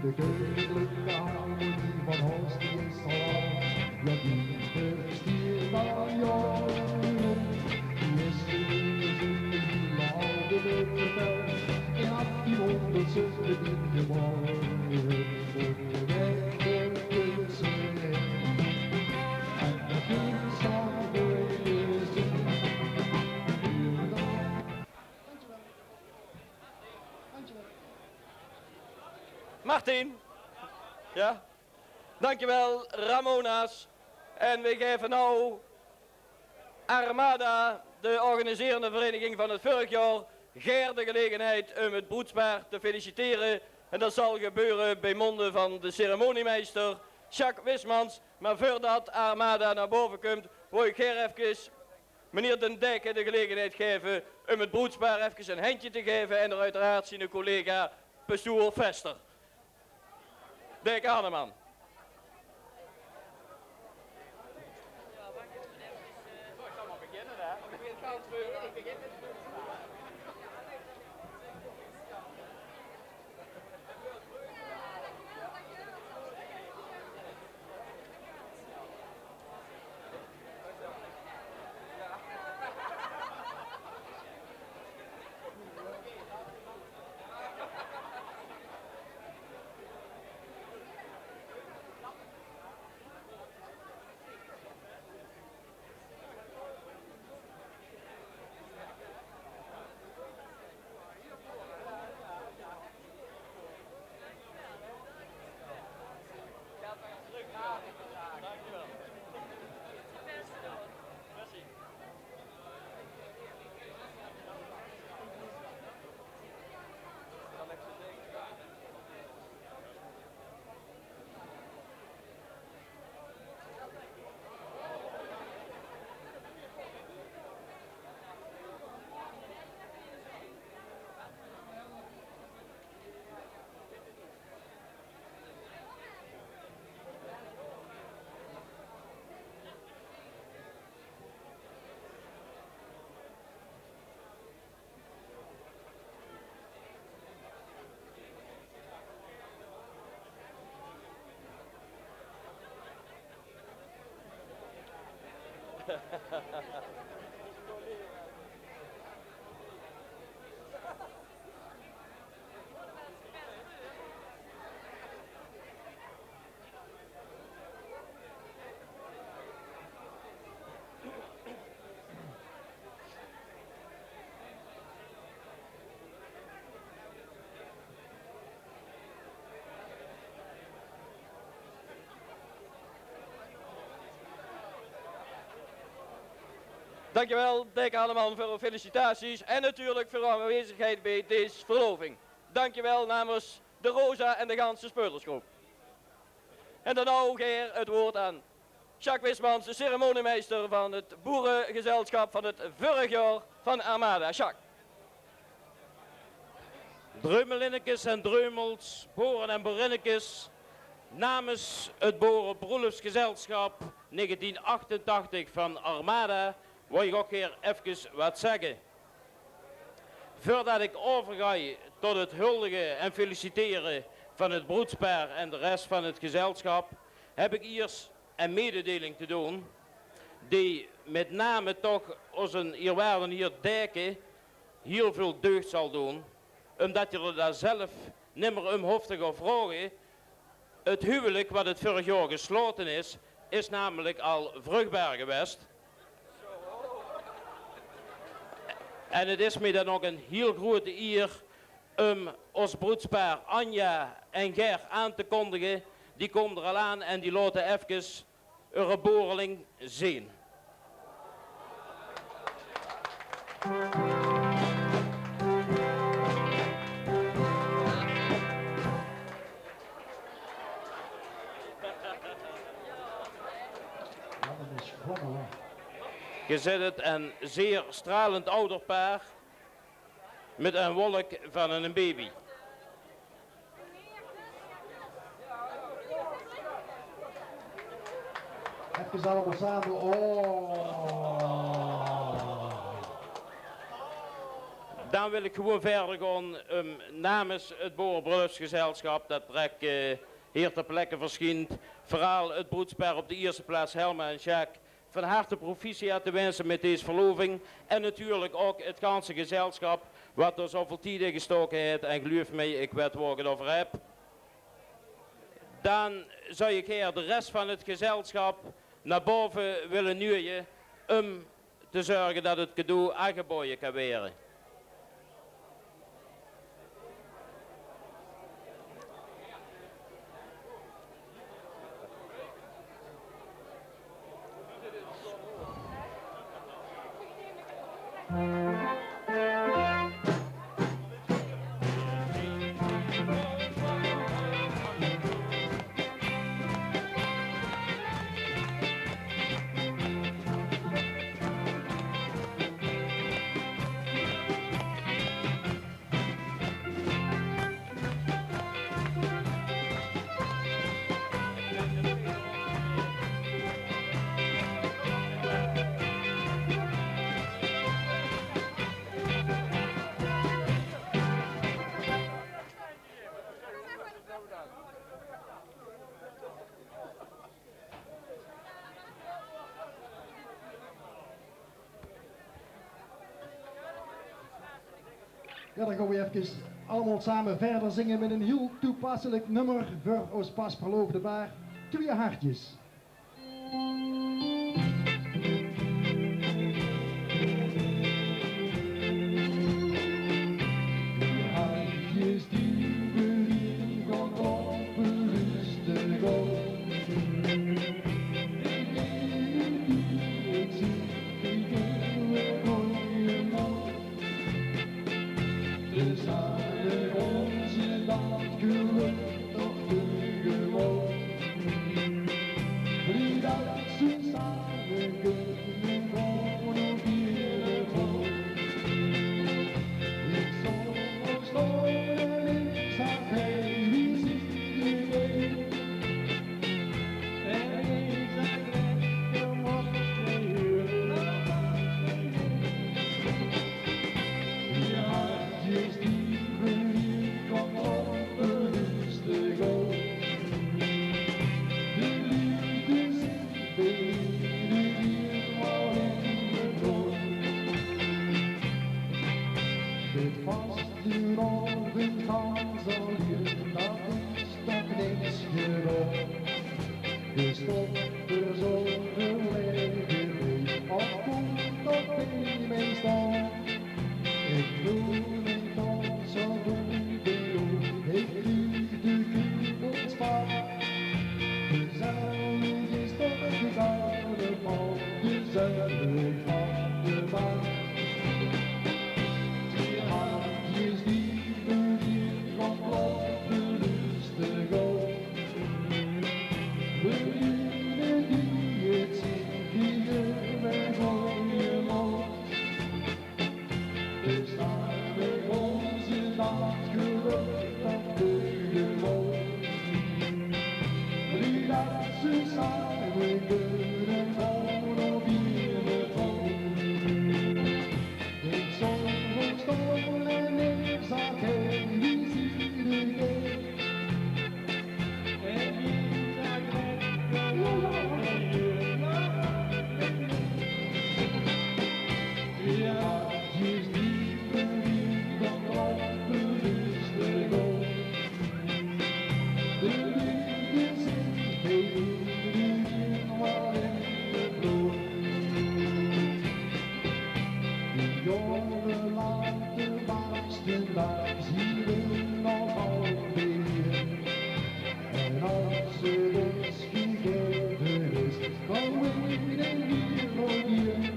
De keuninklike harmonie van Hoost, die is al lang, ja, die besteit al jaore. Die is de mieëste in de hiele aarde verteld. In achtienhóngerd zöstig gebaore. Martin. Ja. Dankjewel, Ramona's. En we gaeve now Armada, de organiserende vereniging van 't vurrig jaor, gaer de gelegenheid um 't broedspaar te feliciteren. En dat zal gebeure bie monde van de ceremoniemeister, Jacques Wismans. Maar veurdat Armada nao bove kump, wou ik gaer efkes meneer Den Dekker de gelegenheid gaeve um 't broedspaar efkes een hendje te gaeve en d'r oeteraard zien collega pastoor Vester. Dick Arneman. Dankjewel, Dick Alleman, veur uw felicitaties en natuurlik veur uw aanwezigheid bie dees verloving. Dankjewel namens de Rosa en de ganse speulersgroep. En dan now gaer het woord aan Sjaak Wismans, de ceremoniemeister van het boeregezelschap van het vurrig jaor van Armada. Sjaak. Dreumelinnekes en dreumels, boere en boerinnekes, namens het boerebroelofsgezelschap negentien achtentachtig van Armada wou ik ok gaer efkes wat zegge. Veurdat ik euvergaai tot het huldige en feliciteren van het broedspaar en de rest van het gezelschap, heb ik iers en mededeling te doon, die met name toch ozen ierwaarden hier Deke hiel veul deugd zal doon, umdat je er dao zelf nimmer um hoft te gaon vraoge. Het huwelik wat het vurrig jaor gesloten is, is namelijk al vruchtbaar gewest. En het is mij dan ok een hiel groete ier um os broedspaar Anja en Ger aan te kondige. Die komen er al aan en die laote efkes eure boereling zeen. Ge zit het een zeer stralend ouderpaar met een wolk van een baby. Efkes allemaol same. Oh. Dan wil ik gewoen verder gaon, ehm, namens het boerebrulofsgezelschap dat drek, eh, hier ter plekke verschient, veural het broedspaar op de ierste plaats, Helma en Sjaak, van harte proficiat te wense met dees verloving. En natuurlijk ok het ganse gezelschap wat er zoveul tied in gestoke het. En geluuf mij, ik wet wao ik het euver heb. Dan zou ik gaer de rest van het gezelschap nao bove wille nuuje um te zörge dat het cadeau aangeboje kan waere. Ja, dan gaon we efkes allemaol same verder zinge met een hiel toepasselijk nummer veur os pas verloofde paar. Twee hartjes. Hartjes die we lief gaon kope, rustig op. Zónger zóvväöl leever op kómp dat bie mich staon. Ich veul mich dan zo good, ich krieg de kriebels van. Gezellig is toch de carnaval, gezellig van de maan. Die hartjes die verdiend van blauw, de lust te go. V'r die 't zien, die geven gooje lóch. Dus laot mich ózze nacht gelök dan teugemoot. Wie dat ze same kunnen gewoon op iedere vorm. Ik stond nog stom en ik zag: "Hey, wie zie je er?" Ja, je is niet benieuwd, dan blijf bewust de kop. De liefde zit bij iedereen wel in het bloed. De jongen laten barsten, daar zien we nogal weer. En als het is gegeven is, dan weten we hier.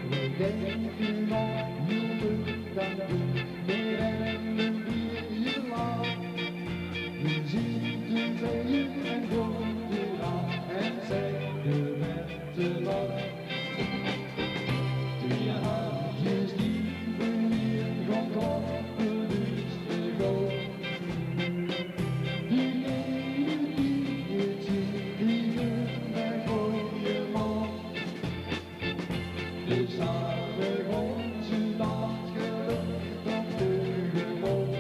We denken nog heel leuk aan u, meer en een biertje laat. We zien tevreden en goed gedaan en zeggen met de lach. Die hartjes die verliezen van kloppen, dus te go. Die ene die het ziet, die hun bij gooien mag. Dus laten we onze dag geluk dan teugemoot.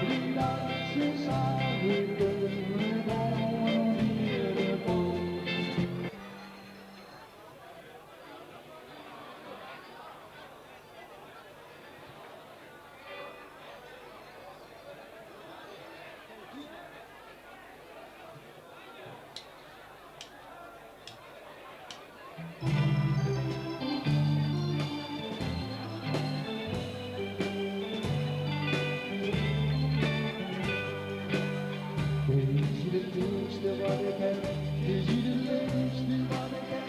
Die dat ze samen kunnen gewoon hier de poot. Is het eerste wat ik heb, is het leukste wat ik heb.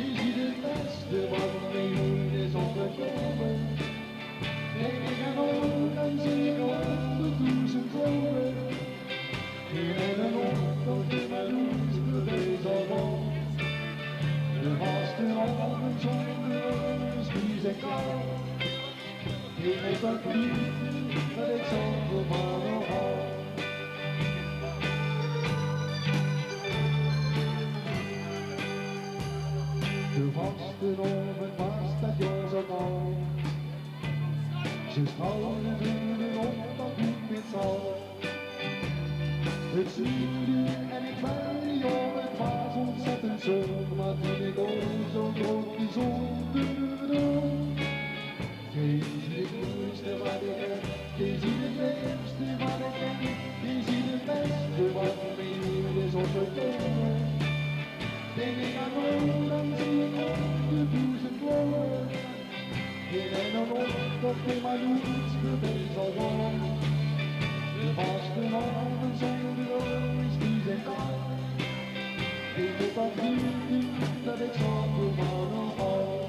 Is het beste wat mij ooit is overkomen. Denk ik aan oom, dan zie ik honderdduizend ogen. In een ochtend in mijn hoes bewijs al rond. De vastenavond zonder ons, die zijn koud. Ik weet dat niet, dat ik zo van hou. De vastenavond was dat jaar zo koud. Ze strooiden hun op dat niet meer zal. Het sneeuwde en ik ben, joh, het was ontzettend zo. Maar toen ik ook zo groot bijzonder doe. Deze is het mooiste wat ik heb, deze is het leukste wat ik heb, deze is het beste wat mij hier is overkomen. Denk ik aan oom, dan zie ik honderdduizend bloemen. In een optocht in mijn hoed, de zal gaan. De vastenavond zijn de ogen, die zijn koud. Ik weet dat niet, dat ik zo van hou.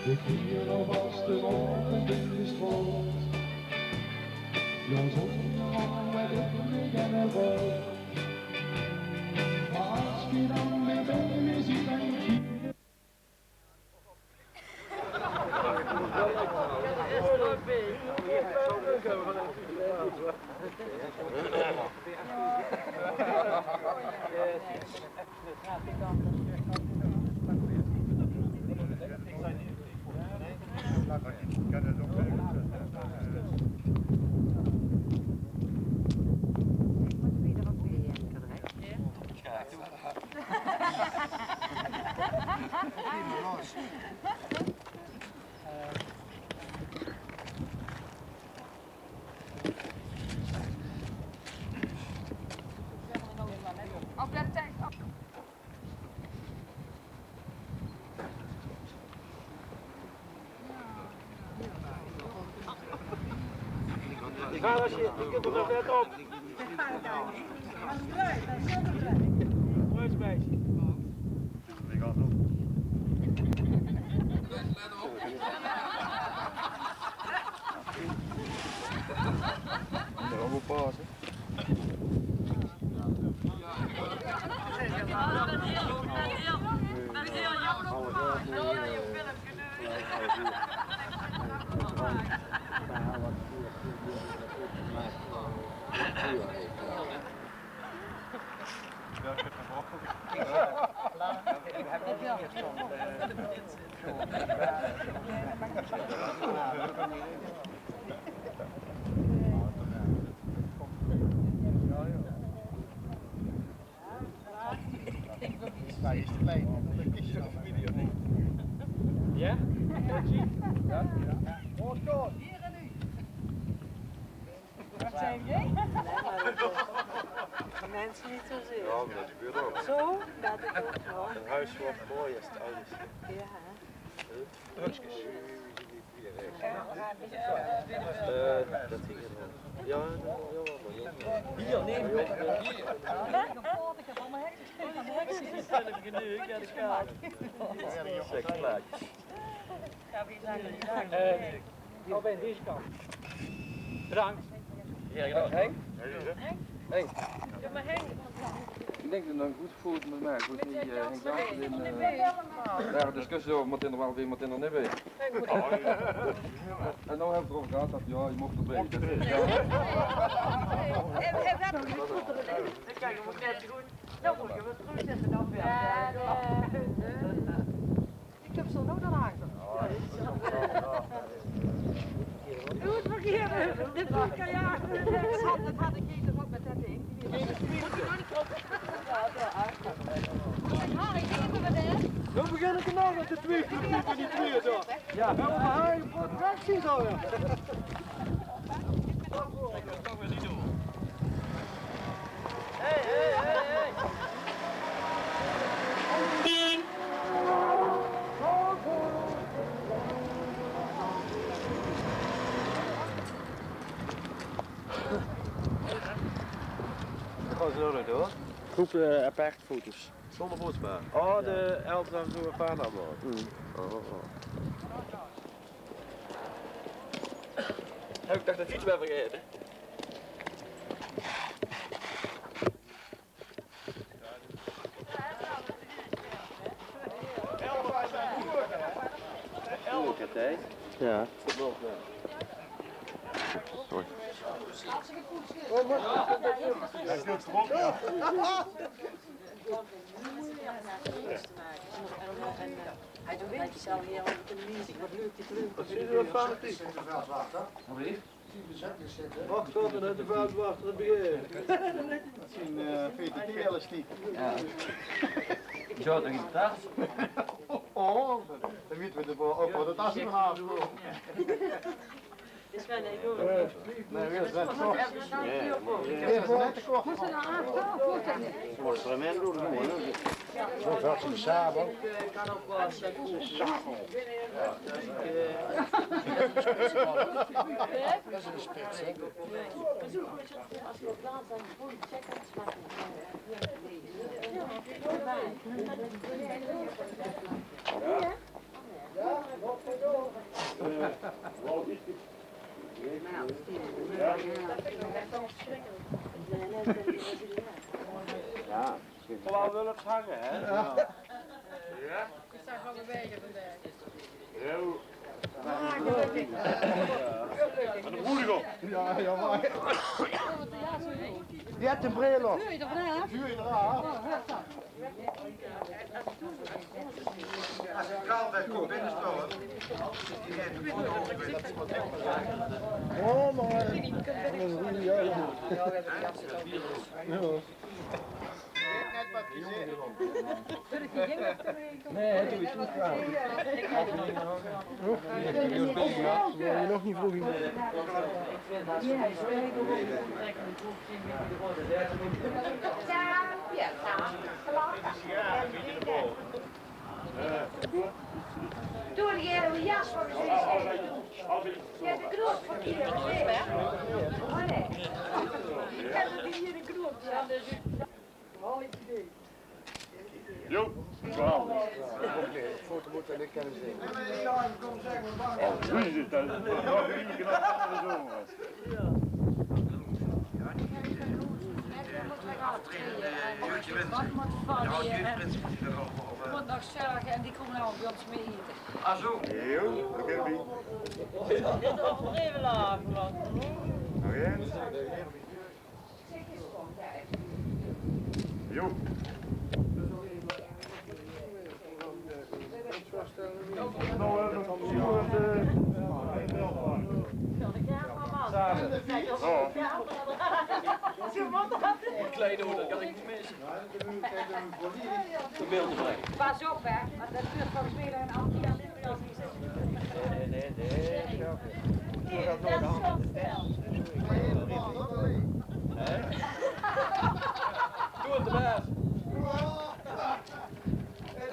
Ik vier alvast de morgen in de school. Jouw zon, met het licht en het rood. Maar als je dan weer bij me ziet, dan kiek. Ga, als je, ik heb er nog net op. Mooi meisje. Nog een paar, hè? Ja? Ja, ja. Wat zei je? Nee, maar dat, eh, mensen niet zozeer. Ja, maar dat gebeurt ook. Zo, dat ik ook, hoor. Een huis wordt mooi als het oud is. Ja. Eh, dat ging het wel. Ja, ja, wel, maar ja. Hier, neem het. Zeg, klaar. Eh, oh, bij deze kant. Bedankt. Ja, ja. Henk? Henk? Ik denk dat het een goed foto moet maken. Goed, die, eh, Henk Jansen in, eh, daar discussie over, moet inderdaad weer, moet inderdaad niet bij. En nou hebben we het erover gehad dat, ja, je mocht erbij. Dat is, ja. Kijk, we moeten net goed. Dan moet ik hem weer terugzetten dan weer. Ja, ja. Ik heb ze nog aan achter. Goed verkeerde, dit was kajaak. Dat had, dat had ik hier toch ook met dat ding. Harry, geef me dat. Dan begin ik er nou met de twee, met die twee zo. Ja, maar we gaan je fotografie zo, ja. Gewoon zo door. Groep, eh, apart foto's. Zonder boodsma. Oh, de elf dan zo een paar allemaal. Mm. Oh, oh, oh. Heb ik toch de fiets weer vergeten? Ja. Sorry. Hij doet het erop, ja. Hij doet het zelf hier, want ik vind het niet, wat leuk, die kleur. Wat zit er op? Wacht, tot en de vuilwachter het begin. Misschien, eh, V T T-elastiek. Ja. Zo, dan is het dat. Oh, dan weten we de bo-, ook wat het as vanaf. Is wel leuk, hoor. Nee, dat is net te kort. Moest er nou aan? Zo gaat ze samen. Dat is een spits, hè? Ja. Gewoon wel het hangen, hè? Ja. Ja. Heel. Wat een moeilijk op. Ja, ja, maar. Die heeft een bril op. Vuur je eraan? Vuur je eraan? Als ik Karl ben, kom binnenstappen. Die heeft een foto. Oh, maar. Ja, ja. Ja. Nee, doe eens goed aan. Nog niet vroeg. Doe die jas van de Ja, de groep van hier. Oh nee. Ik heb het hier de groep. Ja, dus... Mooi idee. Jo, zo. Oké, foto moet en ik kan hem zien. Oh, wie is het dan? Nog niet gedaan, zo. Wat moet van die, eh, moet nog zorgen en die komen allemaal bij ons mee eten. Ah, zo. Heel, oké, wie? Even lachen, man. Oké. Jo. Nou, eh, dat is, eh, samen. Oh. Klein hoor, dat kan ik niet missen. De beelden brengen. Pas op, hè, want dat duurt volgens mij nog een half jaar. Nee, nee, nee, nee. Hè? Doe het, de baas.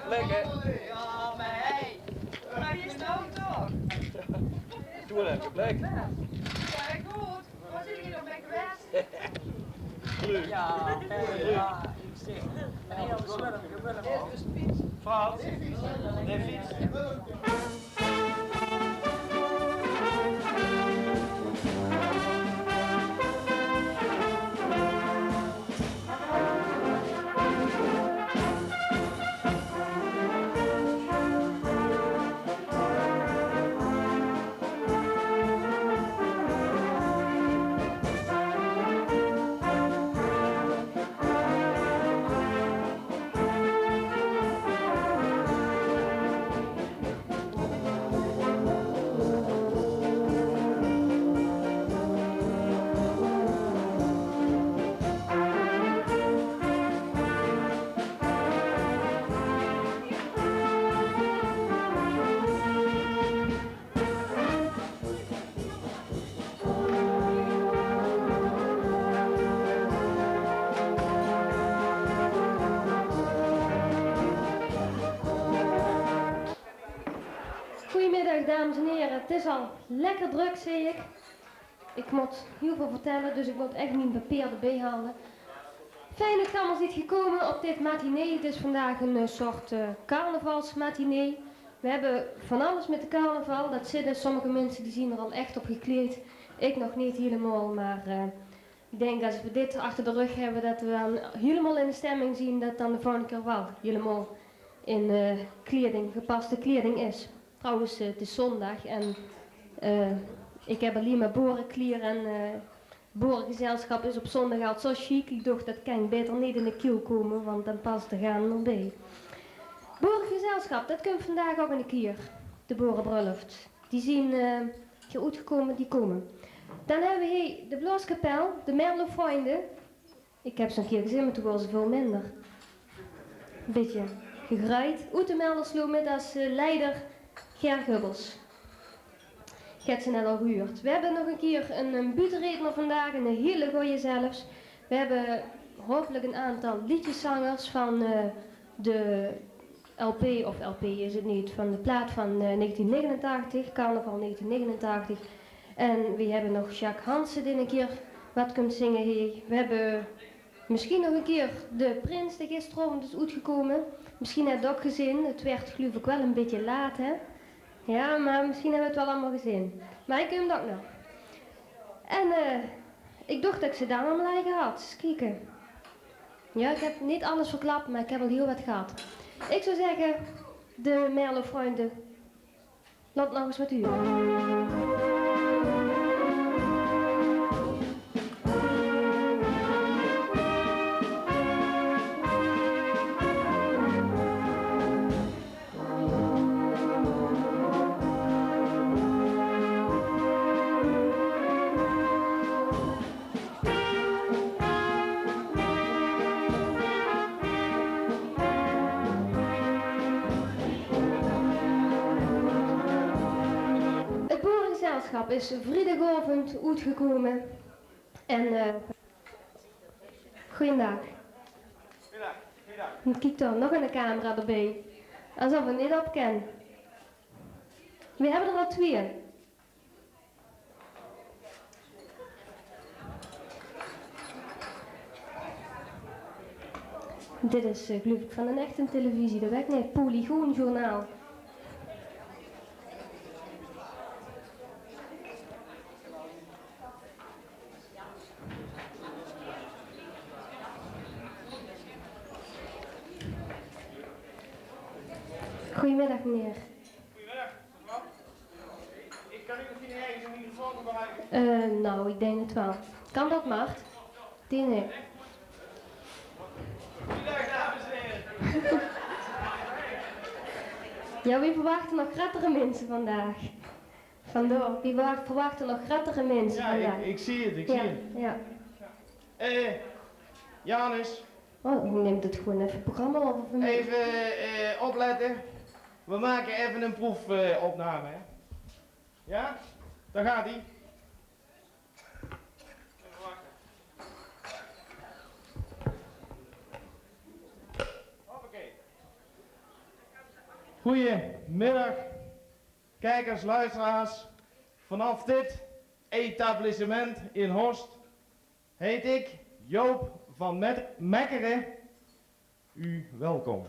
Lekker. Ja, maar hey. Maar je is nou toch? Doe het even, lekker. Ja, goed. Waar zit je nog mee geweest? Leuk. Ja, ja, ik zeg. Frans, de fiets. Goeiemiddag, dames en heren. Het is al lekker druk, zie ik. Ik moet heel veel vertellen, dus ik moet echt mijn papier erbij halen. Fijn dat ge allemaal ziet gekomen op dit matinee. Het is vandaag een eh, soort eh, carnavalsmatinee. We hebben van alles met de carnaval. Dat zitten sommige mensen die zien er al echt op gekleed. Ik nog niet helemaal, maar eh, ik denk als we dit achter de rug hebben, dat we dan helemaal in de stemming zien, dat dan de volgende keer wel helemaal in eh, kleding, gepaste kleding is. Trouwens, eh, het is zondag en eh, ik heb alleen maar boerenklier en eh, boerengezelschap is op zondag al zo chic. Ik dacht, dat kan beter niet in de kiel komen, want dan past de gaan erbij. Boerengezelschap, dat komt vandaag ook in de kier. De boerenbruiloft. Die zien eh, hier uitgekomen, die komen. Dan hebben we hier de blaaskapel, de Merlofreunde. Ik heb ze een keer gezien, maar toen waren ze veel minder. Een beetje gegraaid. Oet de Meldersloo met als eh, leider Ger Gubbels. Get ze net al gehuurd. We hebben nog een keer een, een buuttereedner vandaag, een hele goeie zelfs. We hebben hopelijk een aantal liedjeszangers van eh, de L P, of L P is het niet, van de plaat van eh, negentien negenentachtig, carnaval negentien negenentachtig. En we hebben nog Jacques Hansen die een keer wat komt zingen. Hey. We hebben misschien nog een keer de prins die gisteravond is uitgekomen. Misschien hebt u ook gezien, het werd geloof ik wel een beetje laat, hè? Ja, maar misschien hebben we het wel allemaal gezien. Maar hij komt ook nog. En eh, ik dacht dat ik ze dan allemaal had. Eens kijken. Ja, ik heb niet alles verklapt, maar ik heb al heel wat gehad. Ik zou zeggen, de Merlofreunde, laat nog eens wat huren. Het boerengezelschap is vriedagavond uitgekomen. En eh goeiedag. Kiek dan, nog een camera erbij. Alsof het niet op kan. We hebben er al twee. Dit is, eh, gleuf ik, van 'n echte televisie. Dat weit ik neet. Polygoonjournaal. Goedemiddag, meneer. Goedemiddag, mevrouw. Ik kan u misschien ergens een microfoon gebruiken. Eh, nou, ik denk het wel. Kan dat, Mart? Die, nee. Goedendag, dames en heren. Ja, we verwachten nog grotere mensen vandaag. Vandoor. We verwacht-, verwachten nog grotere mensen vandaag. Ja, ik, ik zie het, ik zie het. Ja. Eh, Janus. Oh, neem het gewoon even programma over. Even, eh, opletten. We maken even een proefopname, hè. Ja? Daar gaat ie. Hoppakee. Goedemiddag, kijkers, luisteraars. Vanaf dit etablissement in Horst heet ik, Joop van Met-, Mekkeren, u welkom.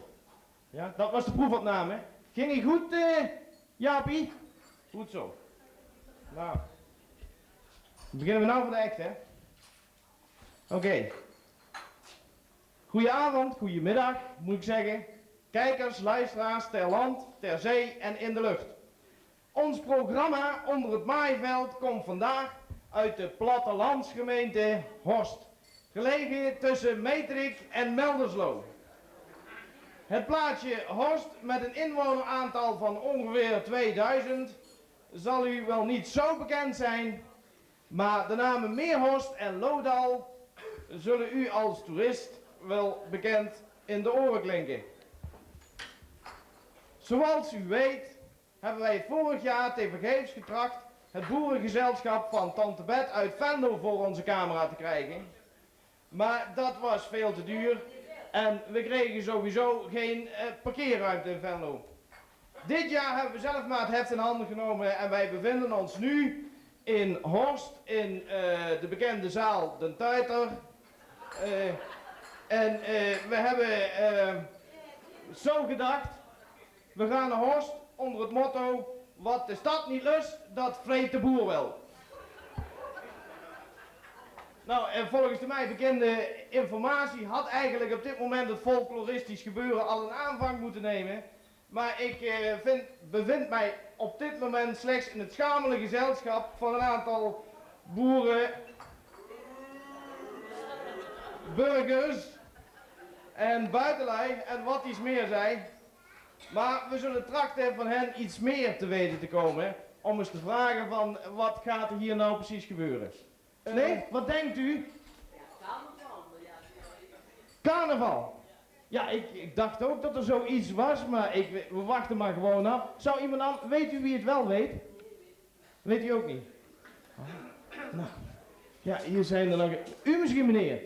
Ja, dat was de proefopname. Ging ie goed, eh, Jaapie? Goed zo. Nou, dan beginnen we nou voor de echt, hè? Oké. Goedenavond, goedemiddag, moet ik zeggen. Kijkers, luisteraars ter land, ter zee en in de lucht. Ons programma Onder het Maaiveld komt vandaag uit de plattelandsgemeente Horst, gelegen tussen Meterik en Melderslo. Het plaatsje Horst, met een inwoneraantal van ongeveer tweeduizend, zal u wel niet zo bekend zijn, maar de namen Meerhorst en Lodal zullen u als toerist wel bekend in de oren klinken. Zoals u weet hebben wij vorig jaar tevergeefs getracht het boerengezelschap van Tante Bet uit Venlo voor onze camera te krijgen. Maar dat was veel te duur en we kregen sowieso geen, eh, parkeerruimte in Venlo. Dit jaar hebben we zelf maar het heft in handen genomen en wij bevinden ons nu in Horst in, eh, de bekende zaal Den Tuiter. Eh, en, eh, we hebben, eh, zo gedacht, we gaan naar Horst onder het motto: wat de stad niet lust, dat vreet de boer wel. Nou, en volgens de mij bekende informatie had eigenlijk op dit moment het folkloristisch gebeuren al een aanvang moeten nemen. Maar ik, eh, vind, bevind mij op dit moment slechts in het schamele gezelschap van een aantal boeren, burgers en buitenlui en wat iets meer zij. Maar we zullen trachten van hen iets meer te weten te komen, om eens te vragen van: wat gaat er hier nou precies gebeuren? Nee? Wat denkt u? Carnaval. Ja, ik, ik dacht ook dat er zoiets was, maar ik, we wachten maar gewoon af. Zou iemand anders, weet u wie het wel weet? Weet u ook niet? Oh. Nou. Ja, hier zijn er nog. U misschien, meneer?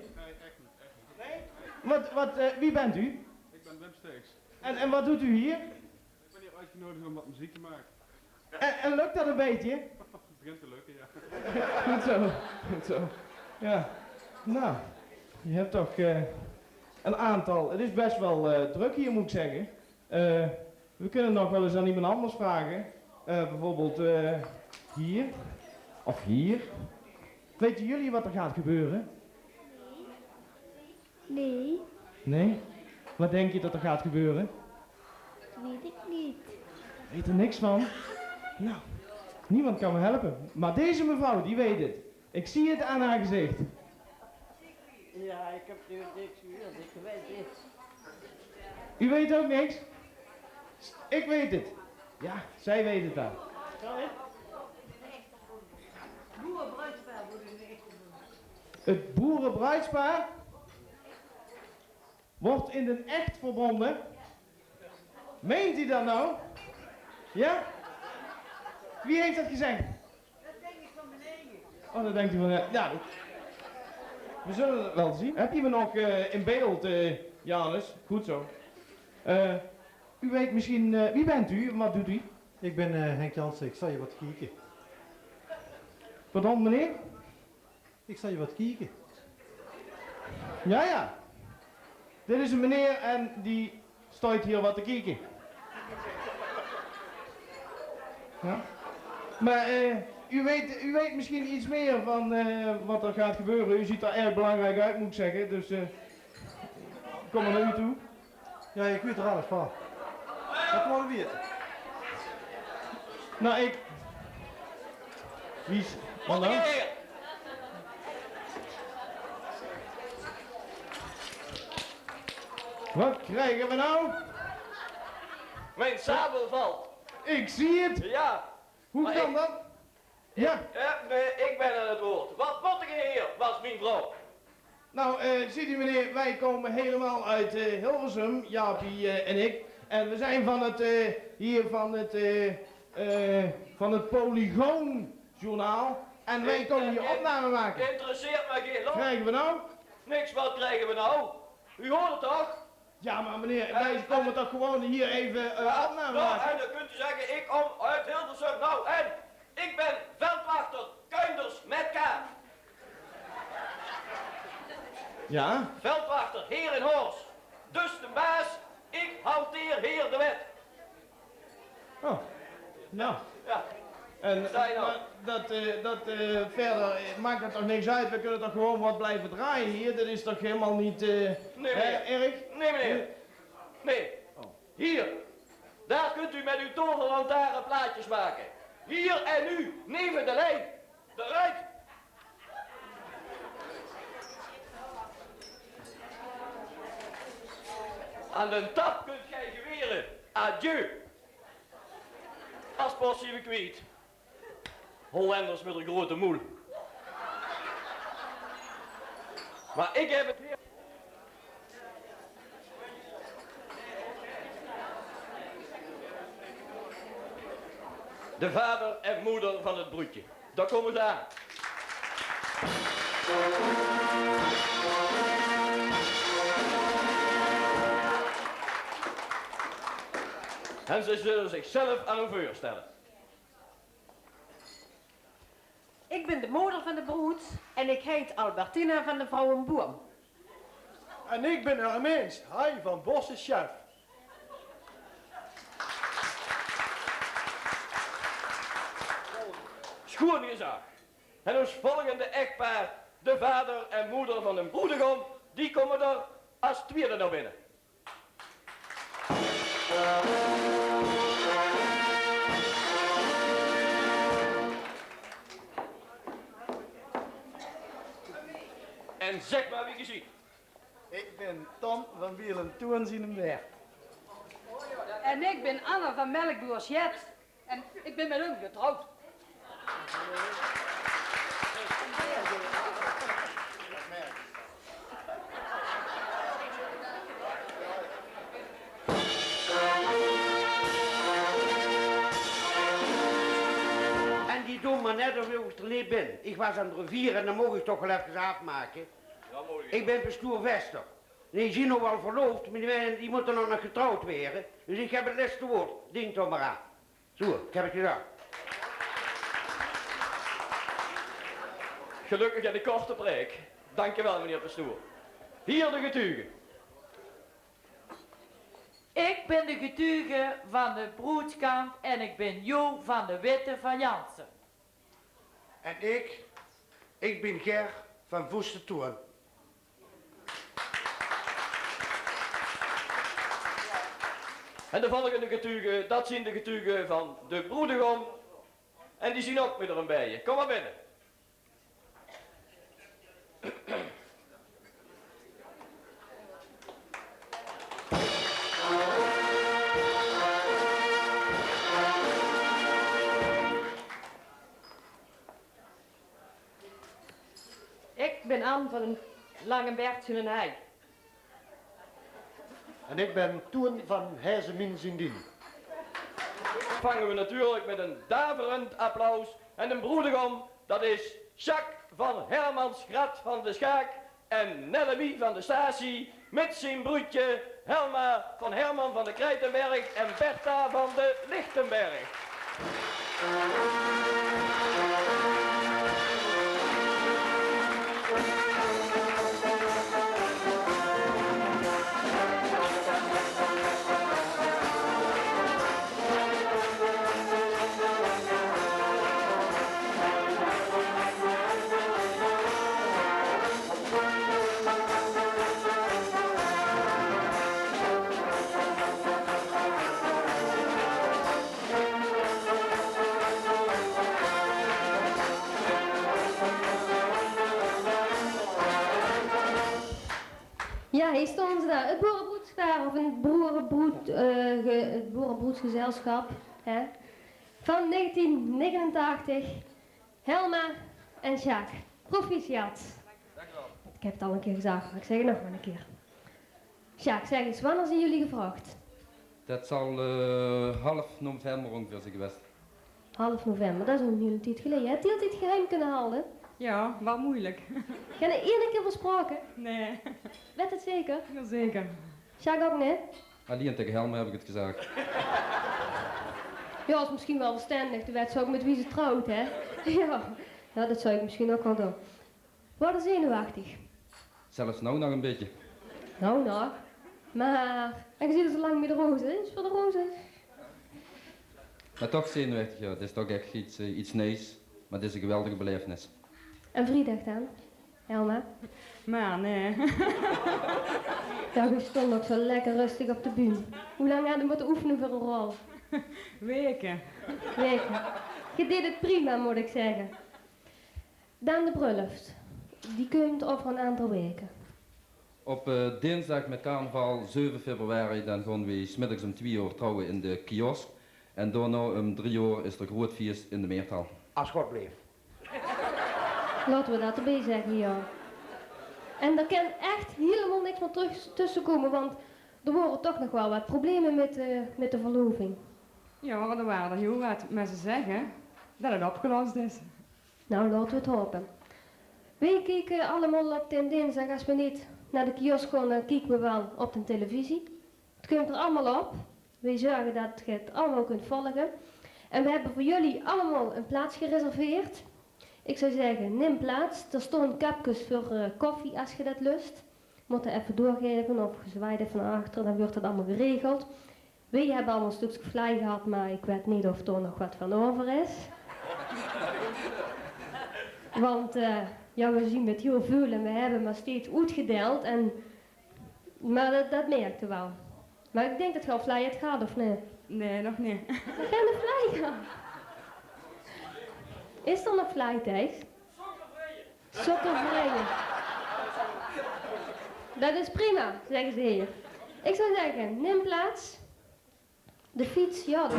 Nee? Wat, wat, eh, wie bent u? Ik ben Wim Steegs. En, en wat doet u hier? Ik ben hier uitgenodigd om wat muziek te maken. En, en lukt dat een beetje? Het begint te lukken, ja. Goed zo, goed zo. Ja. Nou, je hebt toch, eh, een aantal. Het is best wel, eh, druk hier, moet ik zeggen. Eh, we kunnen nog wel eens aan iemand anders vragen. Eh, bijvoorbeeld, eh, hier. Of hier. Weten jullie wat er gaat gebeuren? Nee. Nee? Wat denk je dat er gaat gebeuren? Weet ik niet. Weet er niks van? Nou, niemand kan me helpen. Maar deze mevrouw, die weet het. Ik zie het aan haar gezicht. Ja, ik heb natuurlijk niks gehuurd. Ik weet het. U weet ook niks? Ik weet het. Ja, zij weet het dan. Sorry? Het boerenbruidspaar wordt in Den Echt verbonden. Meent u dat nou? Ja? Wie heeft dat gezegd? Oh, dat denkt u van, ja. Ja, we zullen het wel zien. Heb je me nog, eh, in beeld, eh, Janus? Goed zo. Eh, u weet misschien, eh, wie bent u en wat doet u? Ik ben, eh, Henk Jansen, ik zal je wat kieken. Pardon, meneer? Ik zal je wat kieken. Ja, ja. Dit is een meneer en die steit hier wat te kieke. Ja. Maar eh, u weet, u weet misschien iets meer van eh, wat er gaat gebeuren. U ziet er erg belangrijk uit, moet ik zeggen. Dus eh, kom maar naar u toe. Ja, ik weet er alles van. Wat wou je weten? Nou, ik... Wie is... Hallo? Wat krijgen we nou? Mijn sabel valt. Ik zie het. Ja. Hoe kan dat? Ja. Ja, nee, ik ben aan het woord. Wat moet ik hier, was mijn vrouw. Nou, eh, ziet u meneer, wij komen helemaal uit eh, Hilversum, Jaapie eh, en ik. En we zijn van het, eh, hier van het, eh, eh, van het Polygoonjournaal. En wij komen hier opname maken. Interesseert me geen lol. Krijgen we nou? Niks, wat krijgen we nou? U hoort het toch? Ja, maar meneer, wij komen toch gewoon hier even eh, opname maken. En dan kunt u zeggen, ik kom uit Hilversum. Nou, en? Ik ben veldwachter Kuinders met K. Ja? Veldwachter, heer in Horst. Dus de baas, ik hanteer hier de wet. Oh, nou. Ja. En, maar dat, eh, dat eh, verder eh, maakt het toch niks uit? We kunnen toch gewoon wat blijven draaien hier? Dat is toch helemaal niet eh, erg? Nee, meneer. Nee. Hier, daar kunt u met uw toverlantaarn plaatjes maken. Hier en nu, neven de lijn. Eruit! Aan de tap kunt gij geweren. Adieu. Paspoort zien we kwijt. Hollanders met een grote moel. Maar ik heb het hier. De vader en moeder van het broedje. Daar komen ze aan. En ze zullen zichzelf aan u voorstellen. Ik ben de moder van de broed en ik heet Albertina van de Vrouwenboom. En ik ben Hermeens, Hai van Bosse Chef. Schoon gezag. En ons volgende echtpaar, de vader en moeder van de broedegom, die komen er als tweede naar binnen. En zeg maar wie je ziet. Ik ben Tom van Wiel en Toon zien hem weer. En ik ben Anne van Melkboer Sjet. En ik ben met hem getrouwd. En die doon maar net of ik er niet ben. Ik was aan de rivier en dan mocht ik toch wel even afmaken. Ik ben pastoor Vester. En ik zie nog wel verloofd, maar die, die moeten nog, nog getrouwd worden. Dus ik heb het laatste woord. Dink toch maar aan. Zo, ik heb het gedaan. Gelukkig en de korte preek. Dankjewel, meneer pastoor. Hier de getuigen. Ik ben de getuige van de broedskant en ik ben Jo van de Witte van Jansen. En ik, ik ben Ger van Voestetoen. En de volgende getuigen, dat zien de getuigen van de broedegom. En die zien ook met er een bijen. Kom maar binnen. Ik ben Ann van Langenberg in een hei. En ik ben Toen van Heizemien zien dien. Vangen we natuurlijk met een daverend applaus en een broedegom, dat is Jacques van Hermans Grat van de Schaak en Nellemie van de Statie met zijn broedje Helma van Herman van de Krijtenberg en Bertha van de Lichtenberg. Hie stónge ze dan, 't boerebroedspaar, of 't boerebroed-, eh, ge-, 't boerebroedsgezelsjap, hè, van negentien negenentachtig, Helma en Sjaak. Proficiat. Dank u wel. Ik heb het al een keer gezag, maar ik zeg het nog maar een keer. Sjaak, zeg eens, wanneer zien jullie gevraogd? Det zal, eh, half november óngeveer zeen gewaes. Half november, det is al 'n hiel tied geleje. Hebt u altijd geheim kunnen houden? Jao, waal meujelik. Gein eine kier versproke? Nae. Wet 't zeker? Jazeker. Sjaak ouk, nae? Allein taenge Helma heb ik 't gezag. Jao, is misschien waal verstendig. Dae wet zoe ouk mit wie ze trouwt, hè? Jao. Jao, det zou ik misschien ouk waal doon. Waerde zenuwechtig? Zelfs now nog 'n bietje. Now nog? Maar, en ge ziet al zoe lang bie de roze, is veur de roze. Maar toch zenuwechtig, jao. 't Is toch ech iets, eh, iets nuujs. Maar 't is 'n geweldige belaevenis. En vriedig dan, Helma? Maar nae. Jao, ge stond ouk zoe lekker rustig op de bühne. Hoe lang hadde ge mótte oefene veur 'n rol? Weke. Weke. Ge deed 't prima, mót ik zegge. Dan de brullof. Die kump euver 'n aantal weke. Op, eh, dinsdag mit carnaval, zeve februari, dan gaon we 's middags um twieë oor trouwe in de kiosk. En daonao um drie oor is d'r groeat fieës in de Meerthal. As God bleef. Laote we det d'rbie zegge, jao. En d'r kan ech hielemaol niks mier trök tösse kómme, want d'r waore toch nog waal waat probleme mit, eh, mit de verloving. Jao, d'r waore d'r hiel waat, maar ze zegge det 't opgelos is. Nou, laote we 't hope. Weej kieke allemaol op den dinsdag, as we neet nao de kiosk gaon, dan kieke we waal op de televisie. 't Kump d'r allemaol op. Weej zörge det ge 't allemaol kunt volge. En we hebbe veur jullie allemaol 'n plaats gereserveerd. Ik zou zegge, nim plaats. D'r staon köpkes veur, eh, koffie, as ge det lust. Mót effe doorgaeve of ge zwaait effe nao achter, dan wuuert det allemaol geregeld. Weej hebbe allemaol 'n stökske vlaai gehad, maar ik wet neet of d'r nog waat van euver is. Want, eh, jao, we zien mit hiel veul en we hebbe maar steeds oetgedeild en, maar det, det merkte waal. Maar ik dink det ge al vlaai het gehad, of nae? Nae, nog neet. Nog gein vlaai gehad? Is d'r nog vlaai, Thijs? Sokkervrij. Det is prima, zegge ze hie. Ik zou zegge, nim plaats. De fiets, jao, det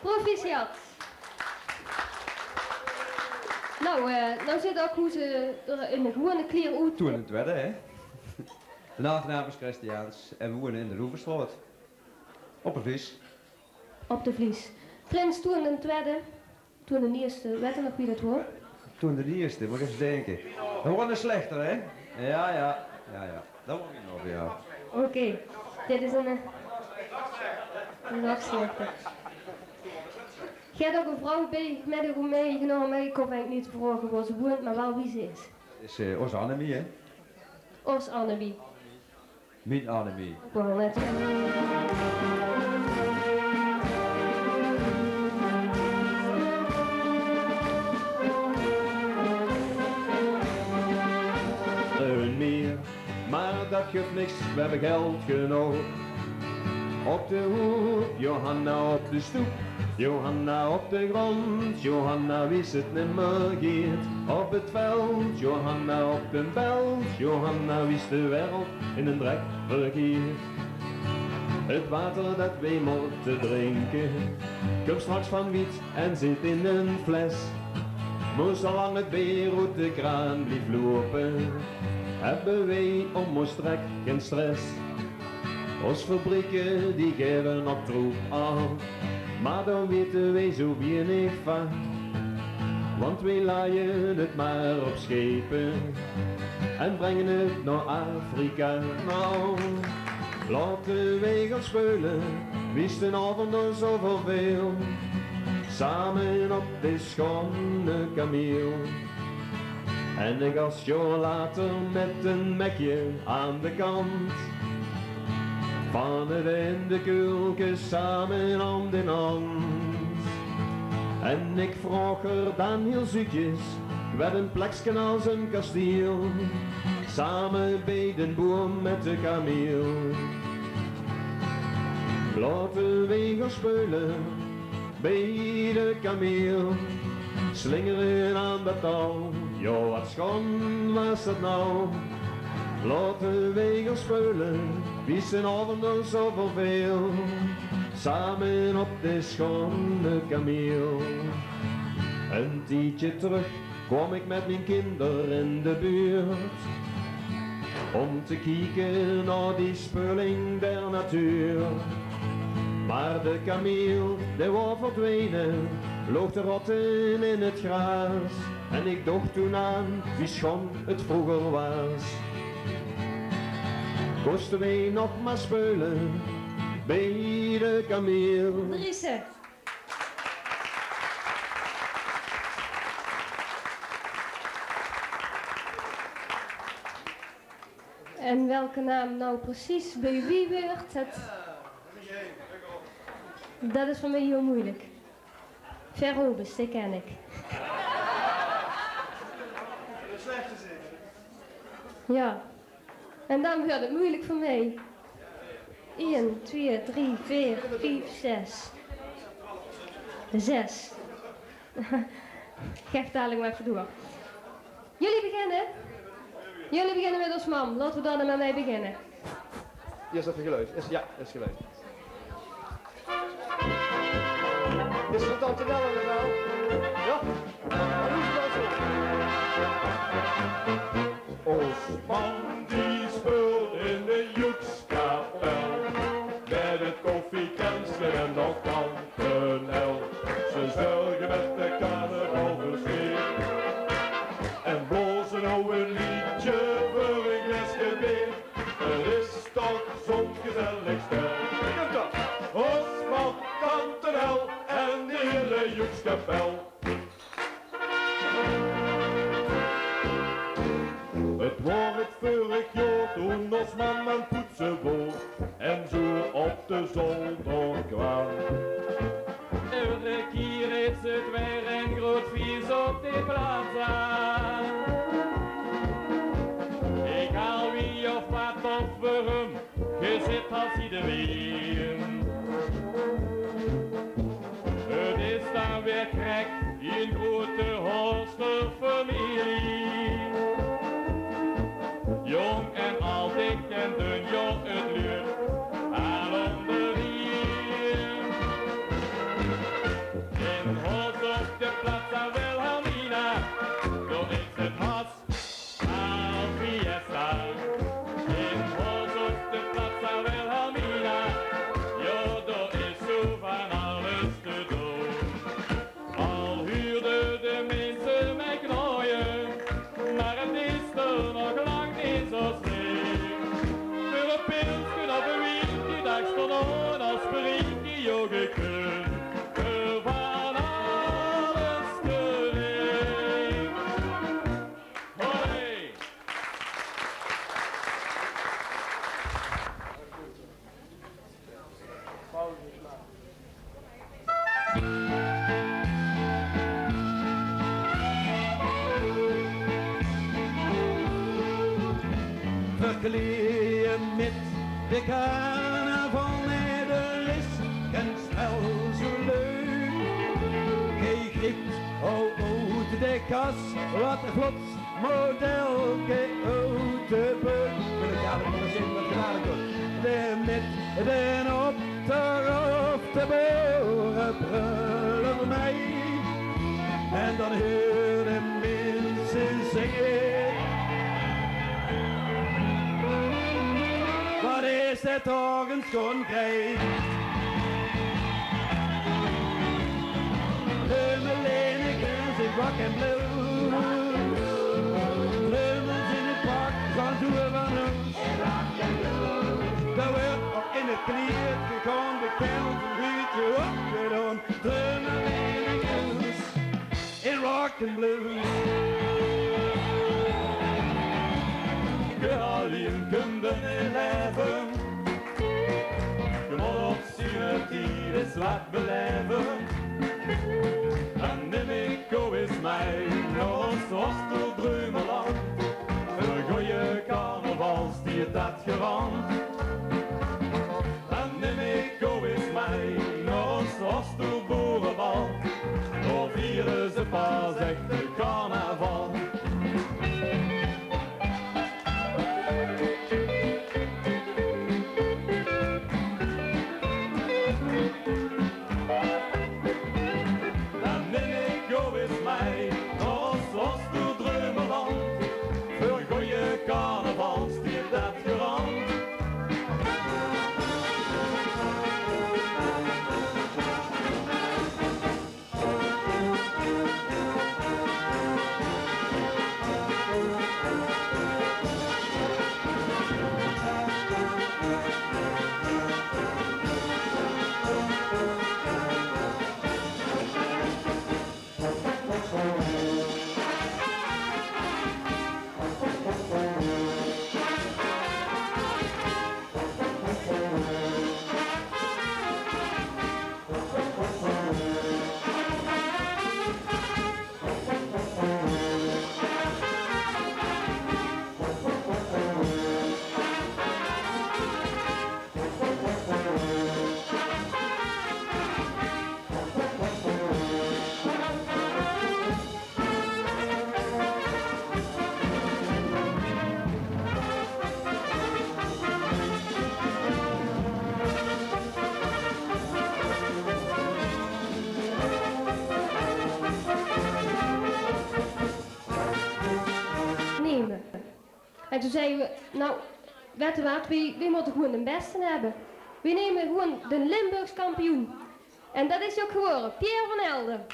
Proficiat. Nou, eh, nou zit ouch good, eh, in de gewone klier oet. Toen in twiede, hè? De achternaam is Christiaans en we woene in de Roeverstraot. Op de Vlies. Op de Vlies. Prins Toen in twiede. Toen de ierste, wet nog wie dat woor? Toen de ierste, mot ich effe dinke. Dat woor eine slechter, hè? Ja, ja, ja, ja. Dat woor ich nog, ja. Oké, dit is ein, eh, ein afsluiter. Geer höb ouch ein vrouw bie, mit uch mei genómme. Ich hoof eigelik neet te vraoge wo ze woent, mer waal wie ze is. Is, eh, ós Annemie, hè? Ós Annemie. Mien Annemie. Waal net. Ein mieër, mer dat guf niks, we höbbe geld genóg. Op de hoek, Johanna op de stoep, Johanna op de grond, Johanna wie 't nimmer geet. Op 't veld, Johanna op de belt, Johanna wie de wereld in den drek vergeet. 't Water dat weej mótte drinke, kump straks van wied en zit in ein fles. Mer zoelang 't beer oet de kraan blief loupe, höbbe weej óm ós drek gen stress. Ós fabrieke die gaeve nog troep aaf, mer dao weite weej zoe weinig van. Want weej laje 't mer op schepe en brenge 't nao Afrika. Nou, laote weej gaon speule, wie 't den aovend ós zoe verveelt. Same op de sjoeane kameel. En ich as jaor later mit ein mekske aan de kant. Van 't in de kuulke same hand in hand. En ich vraog häör dan hiel zoetjes, ich wet ein plekske as ein kasteel. Same bie den boum mit de kameel. Laote weej gaon speule, bie de kameel, slingere aan dat touw. Jao, wat sjoen waas dat now. Laote weej gaon speule, wie 't den aovend ós zoe verveelt. Same op de sjoeane kameel. Ein tiedje trök kwaam ich mit mien kinder in de buurt, óm te kieke nao die speuling der natuur. Mer de kameel, dae woor verdwene, loog te rotte in 't graas. En ich doch toen aan wie sjoen 't vreuger waas. Kóste weej nog mer speule bie de kameel. Andries. En welke naam now precies bie wie weurt, det, det is veur mich hiel meujelik. Verobes, die ken ik. Ja. En dan weurt het meujelik veur mich. Ein, twieë, drie, veer, vief, zes. Zes. Gaef dalik mer effe door. Jullie beginne? Jullie beginne mit ós mam. Laote we dan mer mei beginne. Is dat geluid? Is, ja, is geluid. Is het dan te bellen, wel? Ja? Ós mam die speult in de joekskapel, mit het koffiekenske en nog tante Nel. Ze zörge det de carnaval besteit en blaoze now ein leedje veur ein glaeske beer. Het is toch zo'n gezellig spel. Ós mam, tante Nel en de hiele joekskapel. Het woor het veurig jaor toen ós mam aan 't poetse woor en zoe op de zolder kwaam. Eder kier is het weer ein groot fies op de plaza. Egaal wie of wat of waorum, ge zit as iedereen. Het is dan weer krek ein groete Horster familie. Jóng en aad, dik en dun, jao, het luurt al óngerein. Mit de carnaval, nae, d'r is gen spel zoe leuk. Geej griept ow oet de kas, wat vlot modelke oet de beuk. Wil ik dadelijk nog eens even wat gedaan doen. De mit den optocht of de boerenbrullen mee. En dan huur de minse zinge. Wat is det toch een schoon greep. Drummelinnikes in rock en blue. Drummels in het pak, gaan zoe van hoes. Daar wordt al in het kleed gegaan, de kelt een beetje opgedaan. Drummelinnikes in rock en blue. Geej allein kunt beleven. Geej mot op zien tied ins wat beleven. En nim ik ow ins mei nao ós Oosterdreumeland. Veur goeie carnavalstied det garant. Dan nim ik ow ins mei nao ós Oosterboerenbal. Dao viere ze pas echte carnaval. Dan nim ik ow ins mei nao ós Oosterdreumeland. Veur goeie carnavalstied det garant. Neme. En toen zeie we: "Nou, wette wat, we, we motte gewoen den beste hebbe. We neme gewoen den Limburgs kampioen." En dat is hij ook gewore, Pierre van Helden.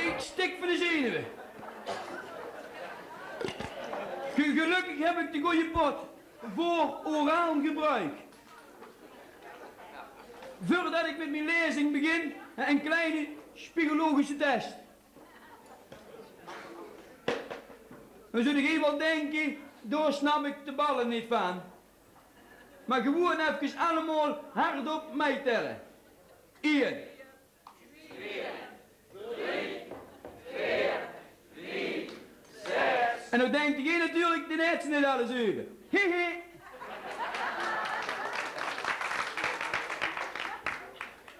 Ik stik van de zenuwe. Ge-, gelukkig heb ik de goeie pot voor oraal gebruik. Veurdet ik mit mien lezing begin, een kleine spiegellogische test. Dan zult geej wel denke, dao snap ik de balle neet van. Maar gewoen efkes allemaol hardop meitelle. Ien. En dan denkt geej natuurlijk, de netse neet alles euver. Hehe.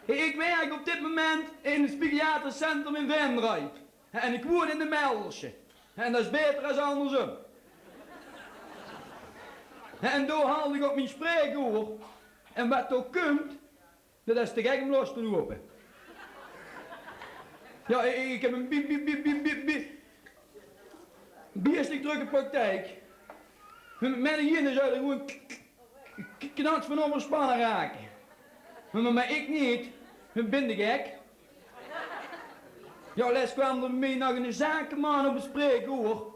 Ik werk op dit moment in het psychiatrisch centrum in Venray. En ik woen in de Meldersje. En dat is beter als andersom. En dao haal ik op mien spreekoor. En wat dao kump, dat is te gek om los te lope. Ja, ik, ik heb een bi-, bi-, bi-, bi-, bi-, bi-, bieëstig drukke praktijk. Met, met een hier zou er gewoon k-, k-, k-, knats van overspannen raken. Maar, maar, maar ik neet. Ik bin te gek. Ja, lets kwaam d'r bij mien nog een zakenman op het spreekoor.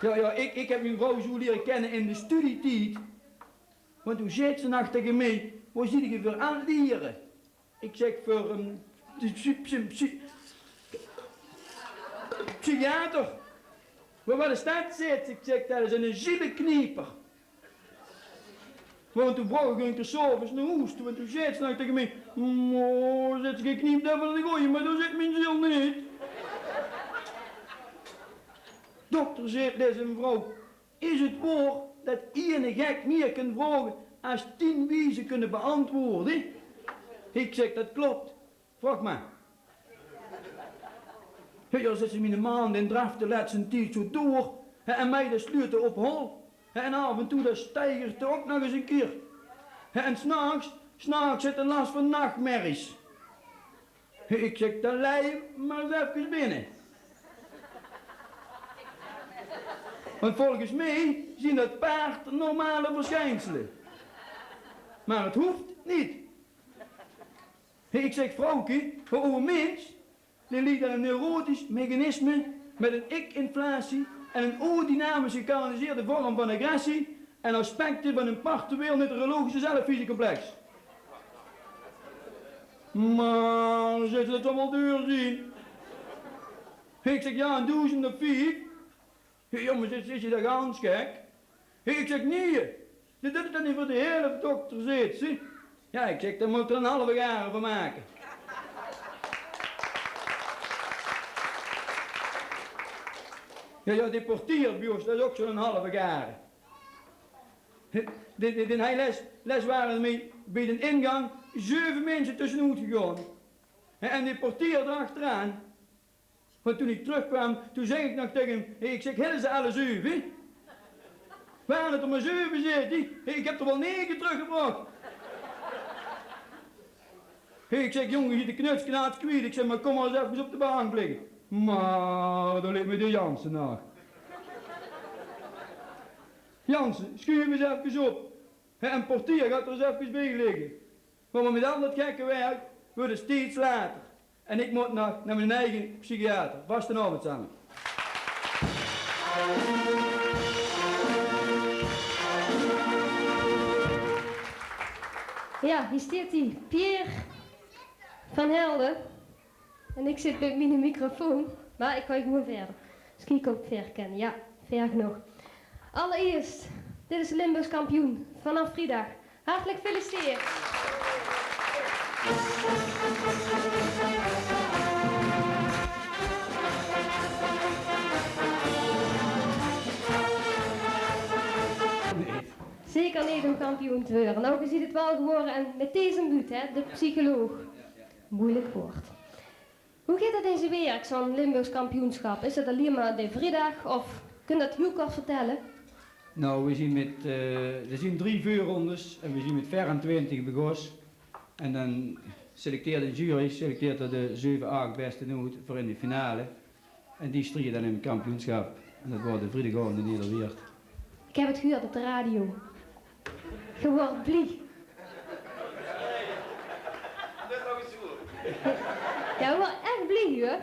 Jao, jao, ik, ik heb mien vrouw zoe liere kenne in de studietied. Want toen zeet ze nog tege mej: "Woa ziede ge veur aan 't liere?" Ik zeg: "Veur, ehm, de psy-, psy-, psy-, psychiater." "Wa-, wat is dat?" zeet ze. Ik zeg: "Dat is 'ne zieleknieper." Want toen broch ik 'ne kier 's aoves nao hoes toe en toen zeet ze nog tege mej: "Mo," zeet ze, "ge kniep dao waal 'ne gooje, maar dao zit mien ziel neet." "Dokter," zeet deze mevrouw, "is 't waor dat iene gek mier kan vraoge as tien wieze kunne beantwoorde?" Ik zeg: "Dat klopt. Vraog maar." "Jao, jao," zeet ze, "miene maan dae draf de lètste tied zoe door, hè, en mej dae sluut op hol, hè, en aaf en toe dae steigert 'r ok nog ens 'ne kier, hè, en 's nachs, 's nachs haet 'r las van nachmerries." Ik zeg: "Dan lei 'm maar ens efkes binne." Want volges mej zien dat paranormale verschijnsele. Maar 't hoeft neet. Ik zeg: "Vrouwke, 'n owwe mins, dae liet aan 'n neurotisch mechanisme met 'n ik-inflatie en 'n aerodynamisch gekanaliseerde vorm van agressie en aspecte van 'n partieel neurologische zelfvisiecomplex.'" "Maar," zeet ze, "dat zal waal duur zien." Ik zeg: "Jao, 'n doezend of vief." "Jao, maar," zeet ze, "is ge dan gans gek?" Ik zeg: "Nae, dat deit 'r toch neet veur de helf, dokter," zeet ze. "Jao," ik zeg, "dan mot ik 'r 'n halve gare van make." Jao, jao, dae portier bej ós, dat is ok zoe'n halve gare. Dae, dae, dae haet les, les ware mej bej d'n ingang zeuve minse tösjenoet gegaon. En dae portier d'r achteraan. Want toen ik trökkwaam, toen zeg ik nog tege 'm, ik zeg: "Hedde ze alle zeuve?" "Ware 't d'r maar zeuve," zeet 'r, "ik heb d'r waal nege trökgebroch." Ik zeg: "Jóng, ge ziet de knuts knaats kwiet." Ik zeg: "Maar kom maar ens efkes op de bank ligge." Maar dao leet mej de Jansen nog. "Jansen, schuuf ens efkes op. Hè, en portier, gaat d'r ens efkes bej ligge." Want met al dat gekke werk weurt 't steeds later. En ik mot nog nao mien eige psychiater. Vastenaovend same. Jao, hie steit ie, Pierre van Helden. En ik zit met miene microfoon, maar ik gaon gewoon verder. Dus kiek of ik ver ken. Jao, ver genóg. Allereerst, dit is de Limburgs kampioen vanaf vriedag. Hartelijk gefeliciteerd. Zeker neet om kampioen te weure. Nou, ge ziet 't waal gewore en met deze buut, hè, de psycholoog. Moeilijk woord. Hoe geit dat in zien werk, zoe'n Limburgs kampioenschap? Is dat allein maar de vriedag of kun je dat hiel kort vertelle? Nou, we zien met, eh, er zien drie veurrondes en we zien met vierentwintig begós. En dan selecteert een jury, selecteert er de zeuve, ach beste oet veur in de finale. En die striede dan in 't kampioenschap. En dat woort vriedigaovend in Nederweert. Ik heb 't gehuurd op de radio. Ge woort blie. Jao, ge woort ech blie, huur.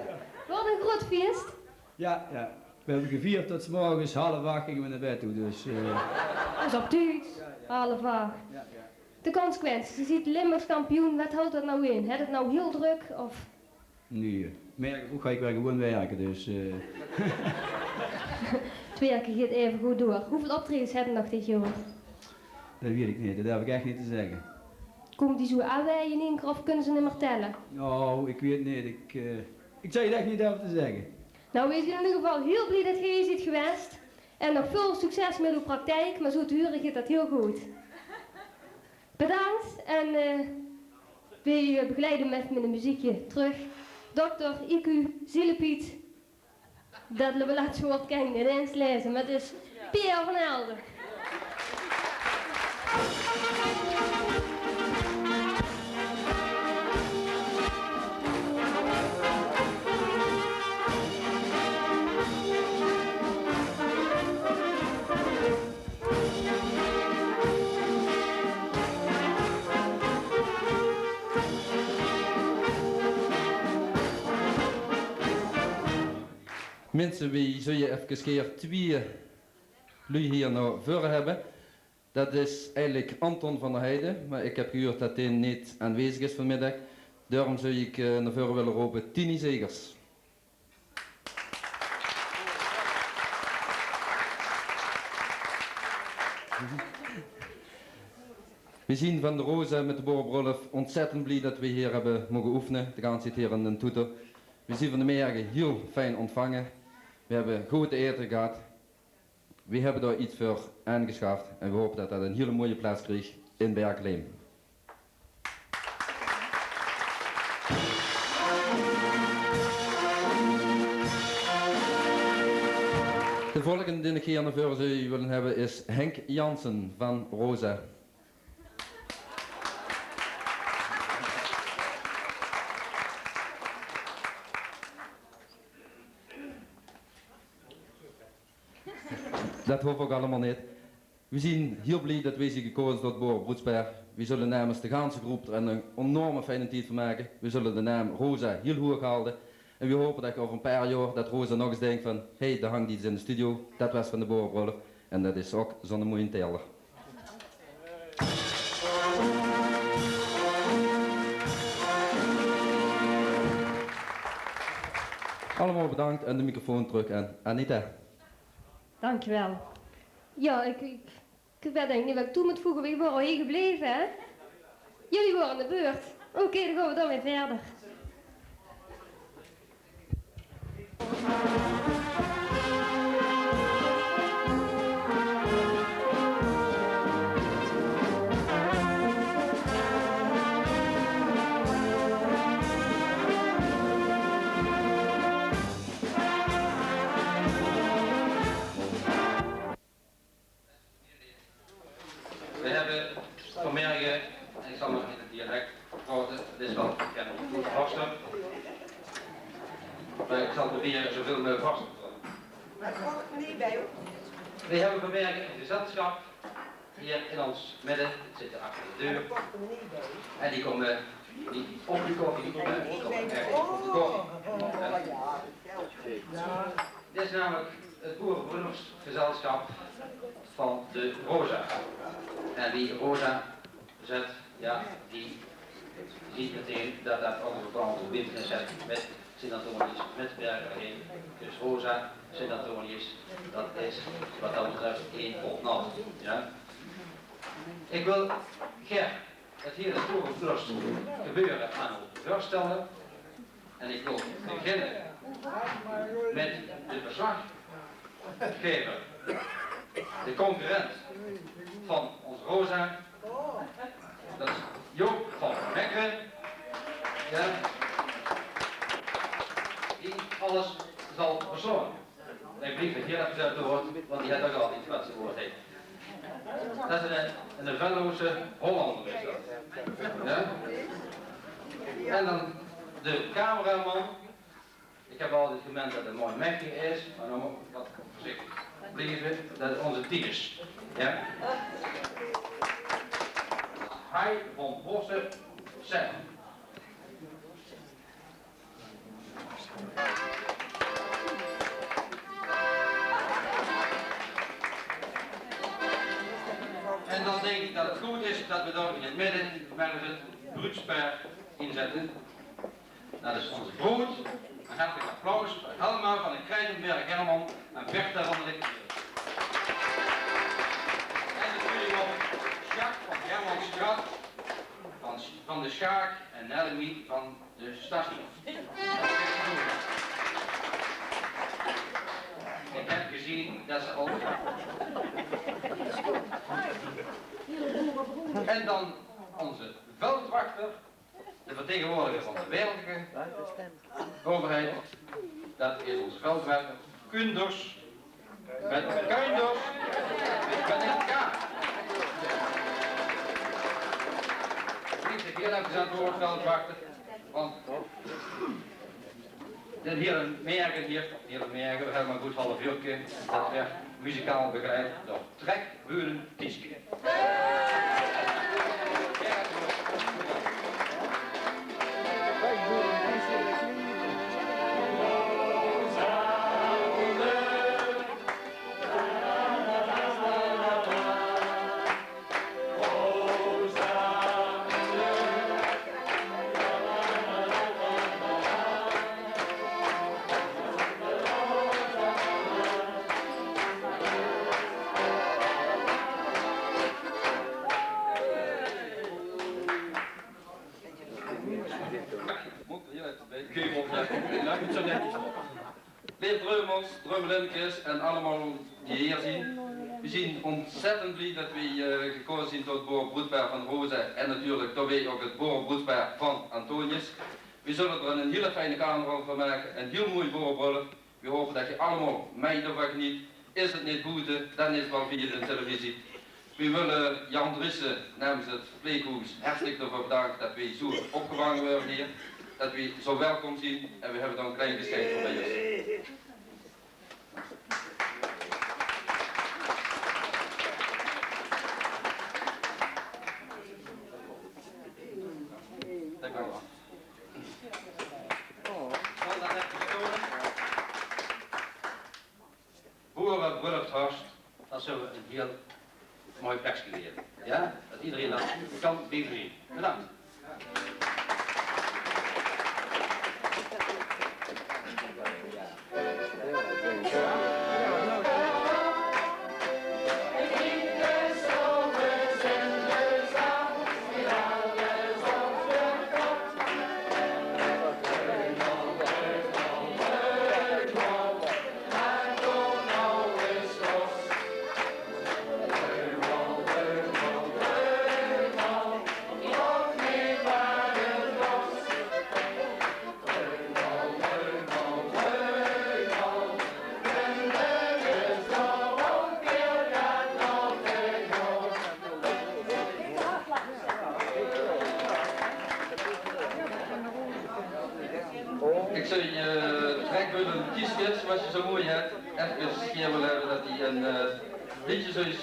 Woort 'n groot fieës. Jao, jao. We hebbe gevierd tot 's morges half ach ginge we nao bed toe, dus, eh. Dat is op tied. Half ach. De consequenties. Ge ziet Limburgs kampioen, wat houdt dat nou in? Het 't nou hiel druk, of? Nae, morge vreug gaon ik weer gewoon werke, dus, eh. 't Werke geit eve good door. Hoeveul optrejes hebbe nog dit jaor? Dat weit ik neet, dat durf ik ech neet te zegge. Kómme die zoe aanwaaie in ein kier of kunne ze neet mier telle? Nou, ik weit neet, ik, eh, ik zou 't ech neet durve te zegge. Nou, we zien in eder geval hiel blie dat ge hie ziet gewaes. En nog veul succes met ow praktijk, maar zoe te hure geit dat hiel good. Bedankt en, eh, we begeleide 'm effe met 'n muziekje trök. Dokter I Q Zielepiet, dat laatste woord kan ik neet ens laeze, maar 't is Pierre van Helden. Minse, weej zulle efkes gaer twieë luuj hie nao veure höbbe. Det is eigelik Anton van der Heijden, mer ik heb gehuurd det dae neet aanwezig is vanmiddig. Daorum zou ik, eh, nao veure wille rope Tini Zegers. Weej zien van de Rosa mit de boerebroelof ontzettend blie det weej hie hebbe moge oefene, de ganse tied hie in den Toeter. Weej zien van de Merge hiel fijn ontvange. Weej hebbe good aete gehad. Weej hebbe dao iets veur aangesjaf en weej hope det det ein hiel moeie plaats krieg in Berkelheem. De volgende dae ik hie nao veure zou wille hebbe is Henk Jansen van Rosa. Det hoof ouk allemaol neet. Weej zien hiel blie det weej zien gekoze tot boerebroedspaar. Weej zulle namens de ganse groep d'r ein enorme fijne tied van make. Weej zulle de naam Rosa hiel hoeg halde. En weej hope det euver ein paar jaor det Rosa nog ens dink van: "Hé, dao hangt iets in de studio. Det waas van de boerebroelof." En det is ouk zoe'ne moeie Teelder. Allemaol bedank en de microfoon trök aan Anita. Dankjewel. Jao, ik, ik, ik weit eigelik neet waat ik toe mót voege. Weej wore al hie gebleve, hè? Jullie wore aan de beurt. Oké, dan gaon weej dan weer wiejer. Weej hebbe vanmorge, en ik zal nog in het dialect praote, het is waal bekend, good Horster. Mer ik zal probere zoeväöl meugelik Horster te praote. Weej hebbe vanmorge ein gezelsjap hie in ós midde, zit achter de deur. En die kómme neet op de koffie, mer die kómme ech op de koffie. Dit is namelik het boerebroelof-gezelsjap van de Rosa. En wie Rosa zet, jao, die ziet meteen det det ouk ein bepaolde verbintenis haet mit Sint-Antonius, mit Berkelheem. Dus Rosa, Sint-Antonius, det is waat det betref ein pot nat, jao. Ik wil gaer het hiele boerebroelof-gebeure aan uch veurstelle. En ik wil beginne mit de verslaggever, de concurrent van ós Rosa. Det is Joop van Mekkere. Jao. Die alles zal verslaon. Hae blief hie effe aan 't woord, want dae haet ouk altied 't lètste woord, hè. Det is ein, ein Venlose Hollander is det. Jao? En dan de cameraman. Ik heb altied gemeend det 't ein mooi mechje is, mer noe mót ik waat veurzichtig blieve. Det is ózze Tinus. Jao? Hai van Bosse Sam. En dan dink ik det het good is det we dao in het midde mer ens het broedspaar inzette. Det is ózze broed. Ein hartelik applaus veur Helma van de Kruitenberg Herman en Bertha van de Lichtenberg. En natuurlik nog Jacques van Herman Straat, van, van de Sjaak en Nelly van de Stassie. Ik heb gezien det ze al. En dan ózze veldwachter, de vertegenwoordiger van de werkelijke overheid, det is ózze veldwachter Kunders. Mit Kunders. Mit ein K. Neet te väöl effe aan 't woord veldwachter, want de heren Mergen hie, heren Mergen, we hebbe mer ein good half uurke. Det wuuert muzikaal begeleid door Trek Weulen Tieske. Dreumels, Dreumelinnekes en allemaol die hie zien. Weej zien ontzettend blie det weej, eh, gekaoze zien tot boerebroedspaar van Roze en natuurlik tot weej ouk het boerebroedspaar van Antonius. Weej zulle d'r ein hiel fijne carnaval van make, ein hiel moei boerebröllop. Weej hope det geej allemaol mei d'rvan geneet. Is het neet boete, dan is het waal via de televisie. Weej wille Jan Driessen namens het verpleeghoes hartstikke d'rveur bedanke det weej zoe opgevange waere hie. Det weej zoe welkom zien en weej hebbe dan ein klein gesjenk veur ós. Dank u wel. Boerebröllopshorst, det zulle weej ein hiel moei plekske gaeve. Ja? Det ederein det kan bievrieze. Bedank. Ik zou je, eh, trek willen kieskes, wat je zo mooi hebt, even scheren hebben dat die een, eh, liedje zo is.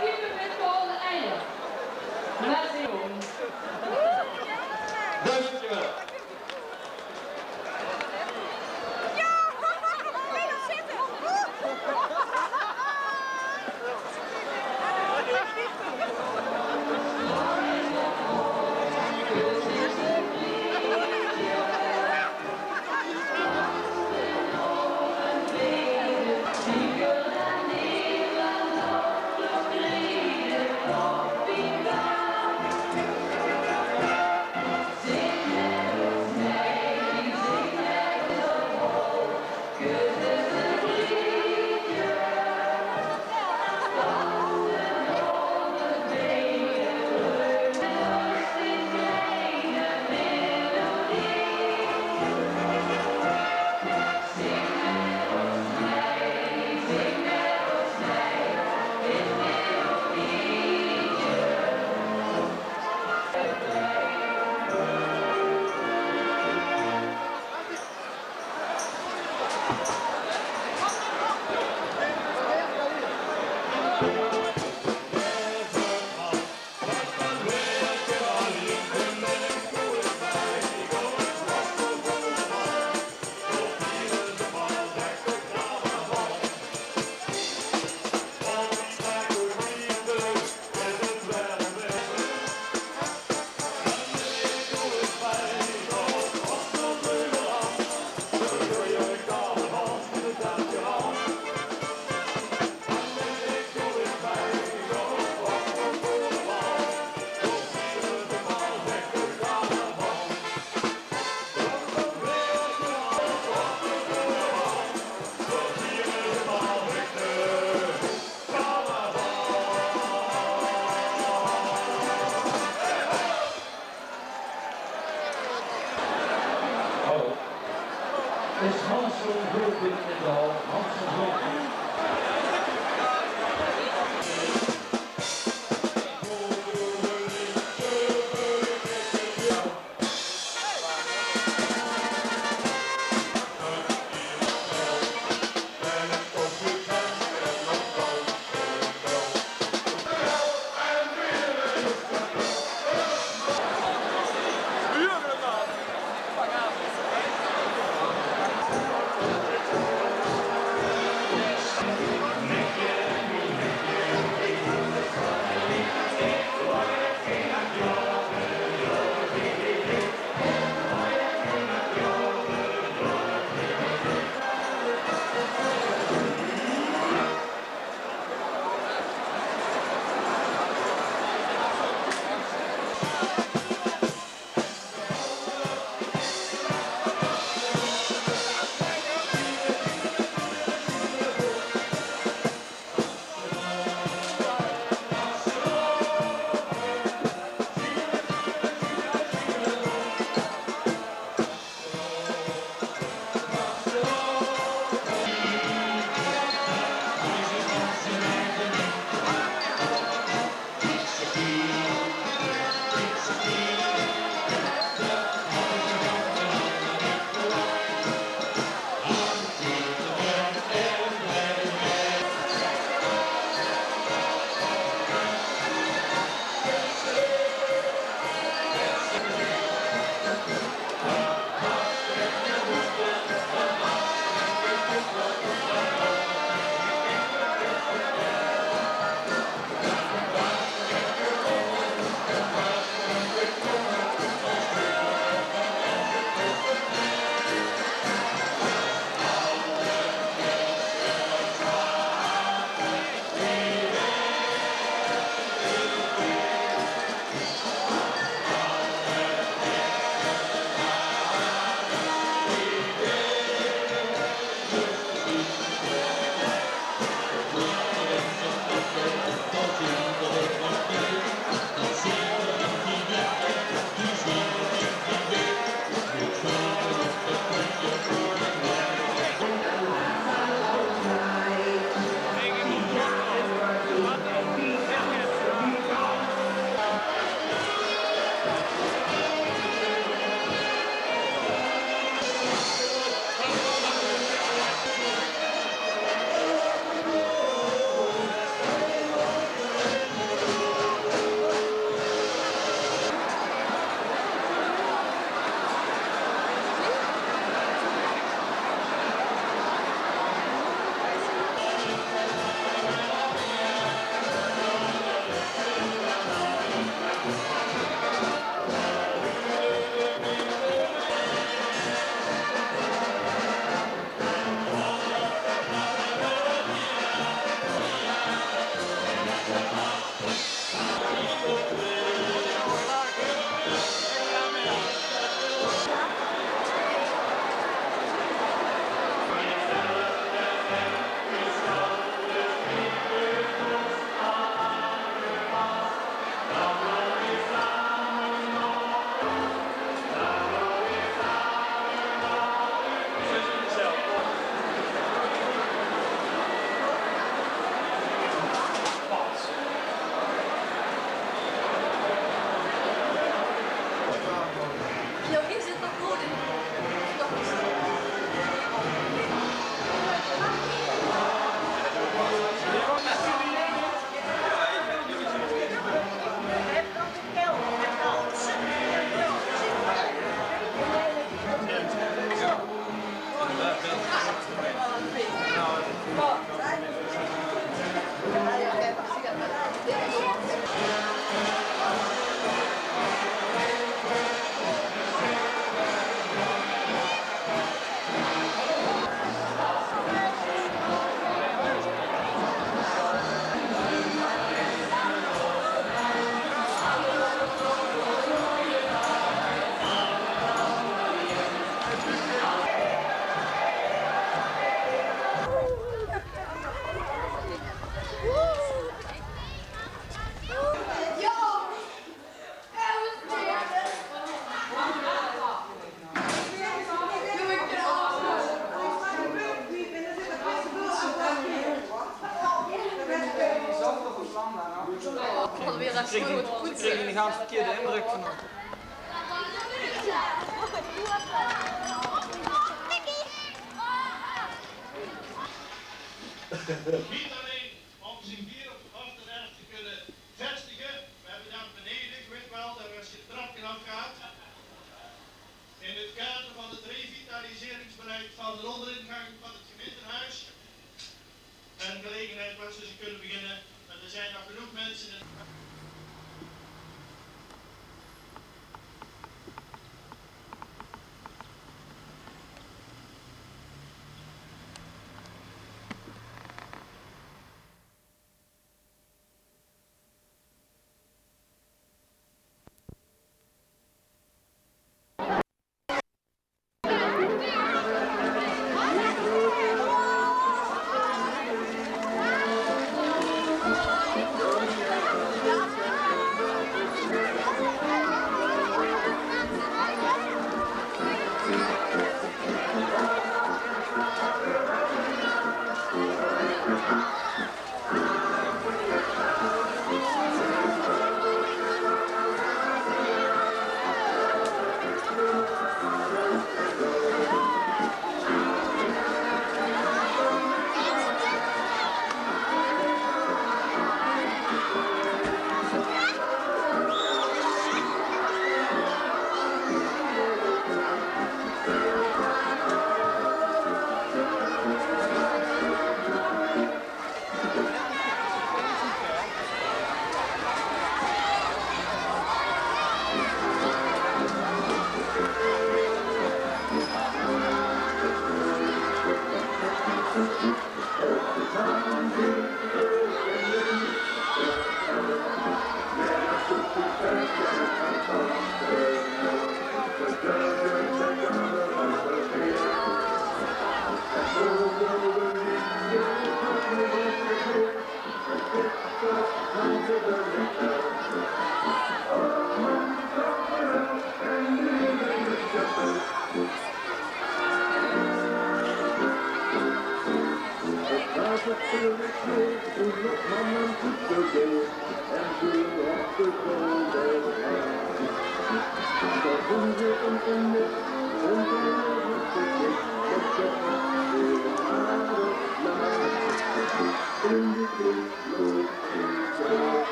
Kiepe mit koude eier. Merci. Dankjewel. Ze kriege, ze kriege 'ne gans verkierde indrök van ós. Neet allein óm zien bier op, op de werf te kónne vestige, veer höbbe dao beneje, geer weit waal, dao is 'n trapke aafgaat. In 't kader van 't revitaliseringsbeleid van de óngeringang van 't gemeintehoes 'n gelegenheid wao ze kónne beginne, want d'r zeen nog genóg minse in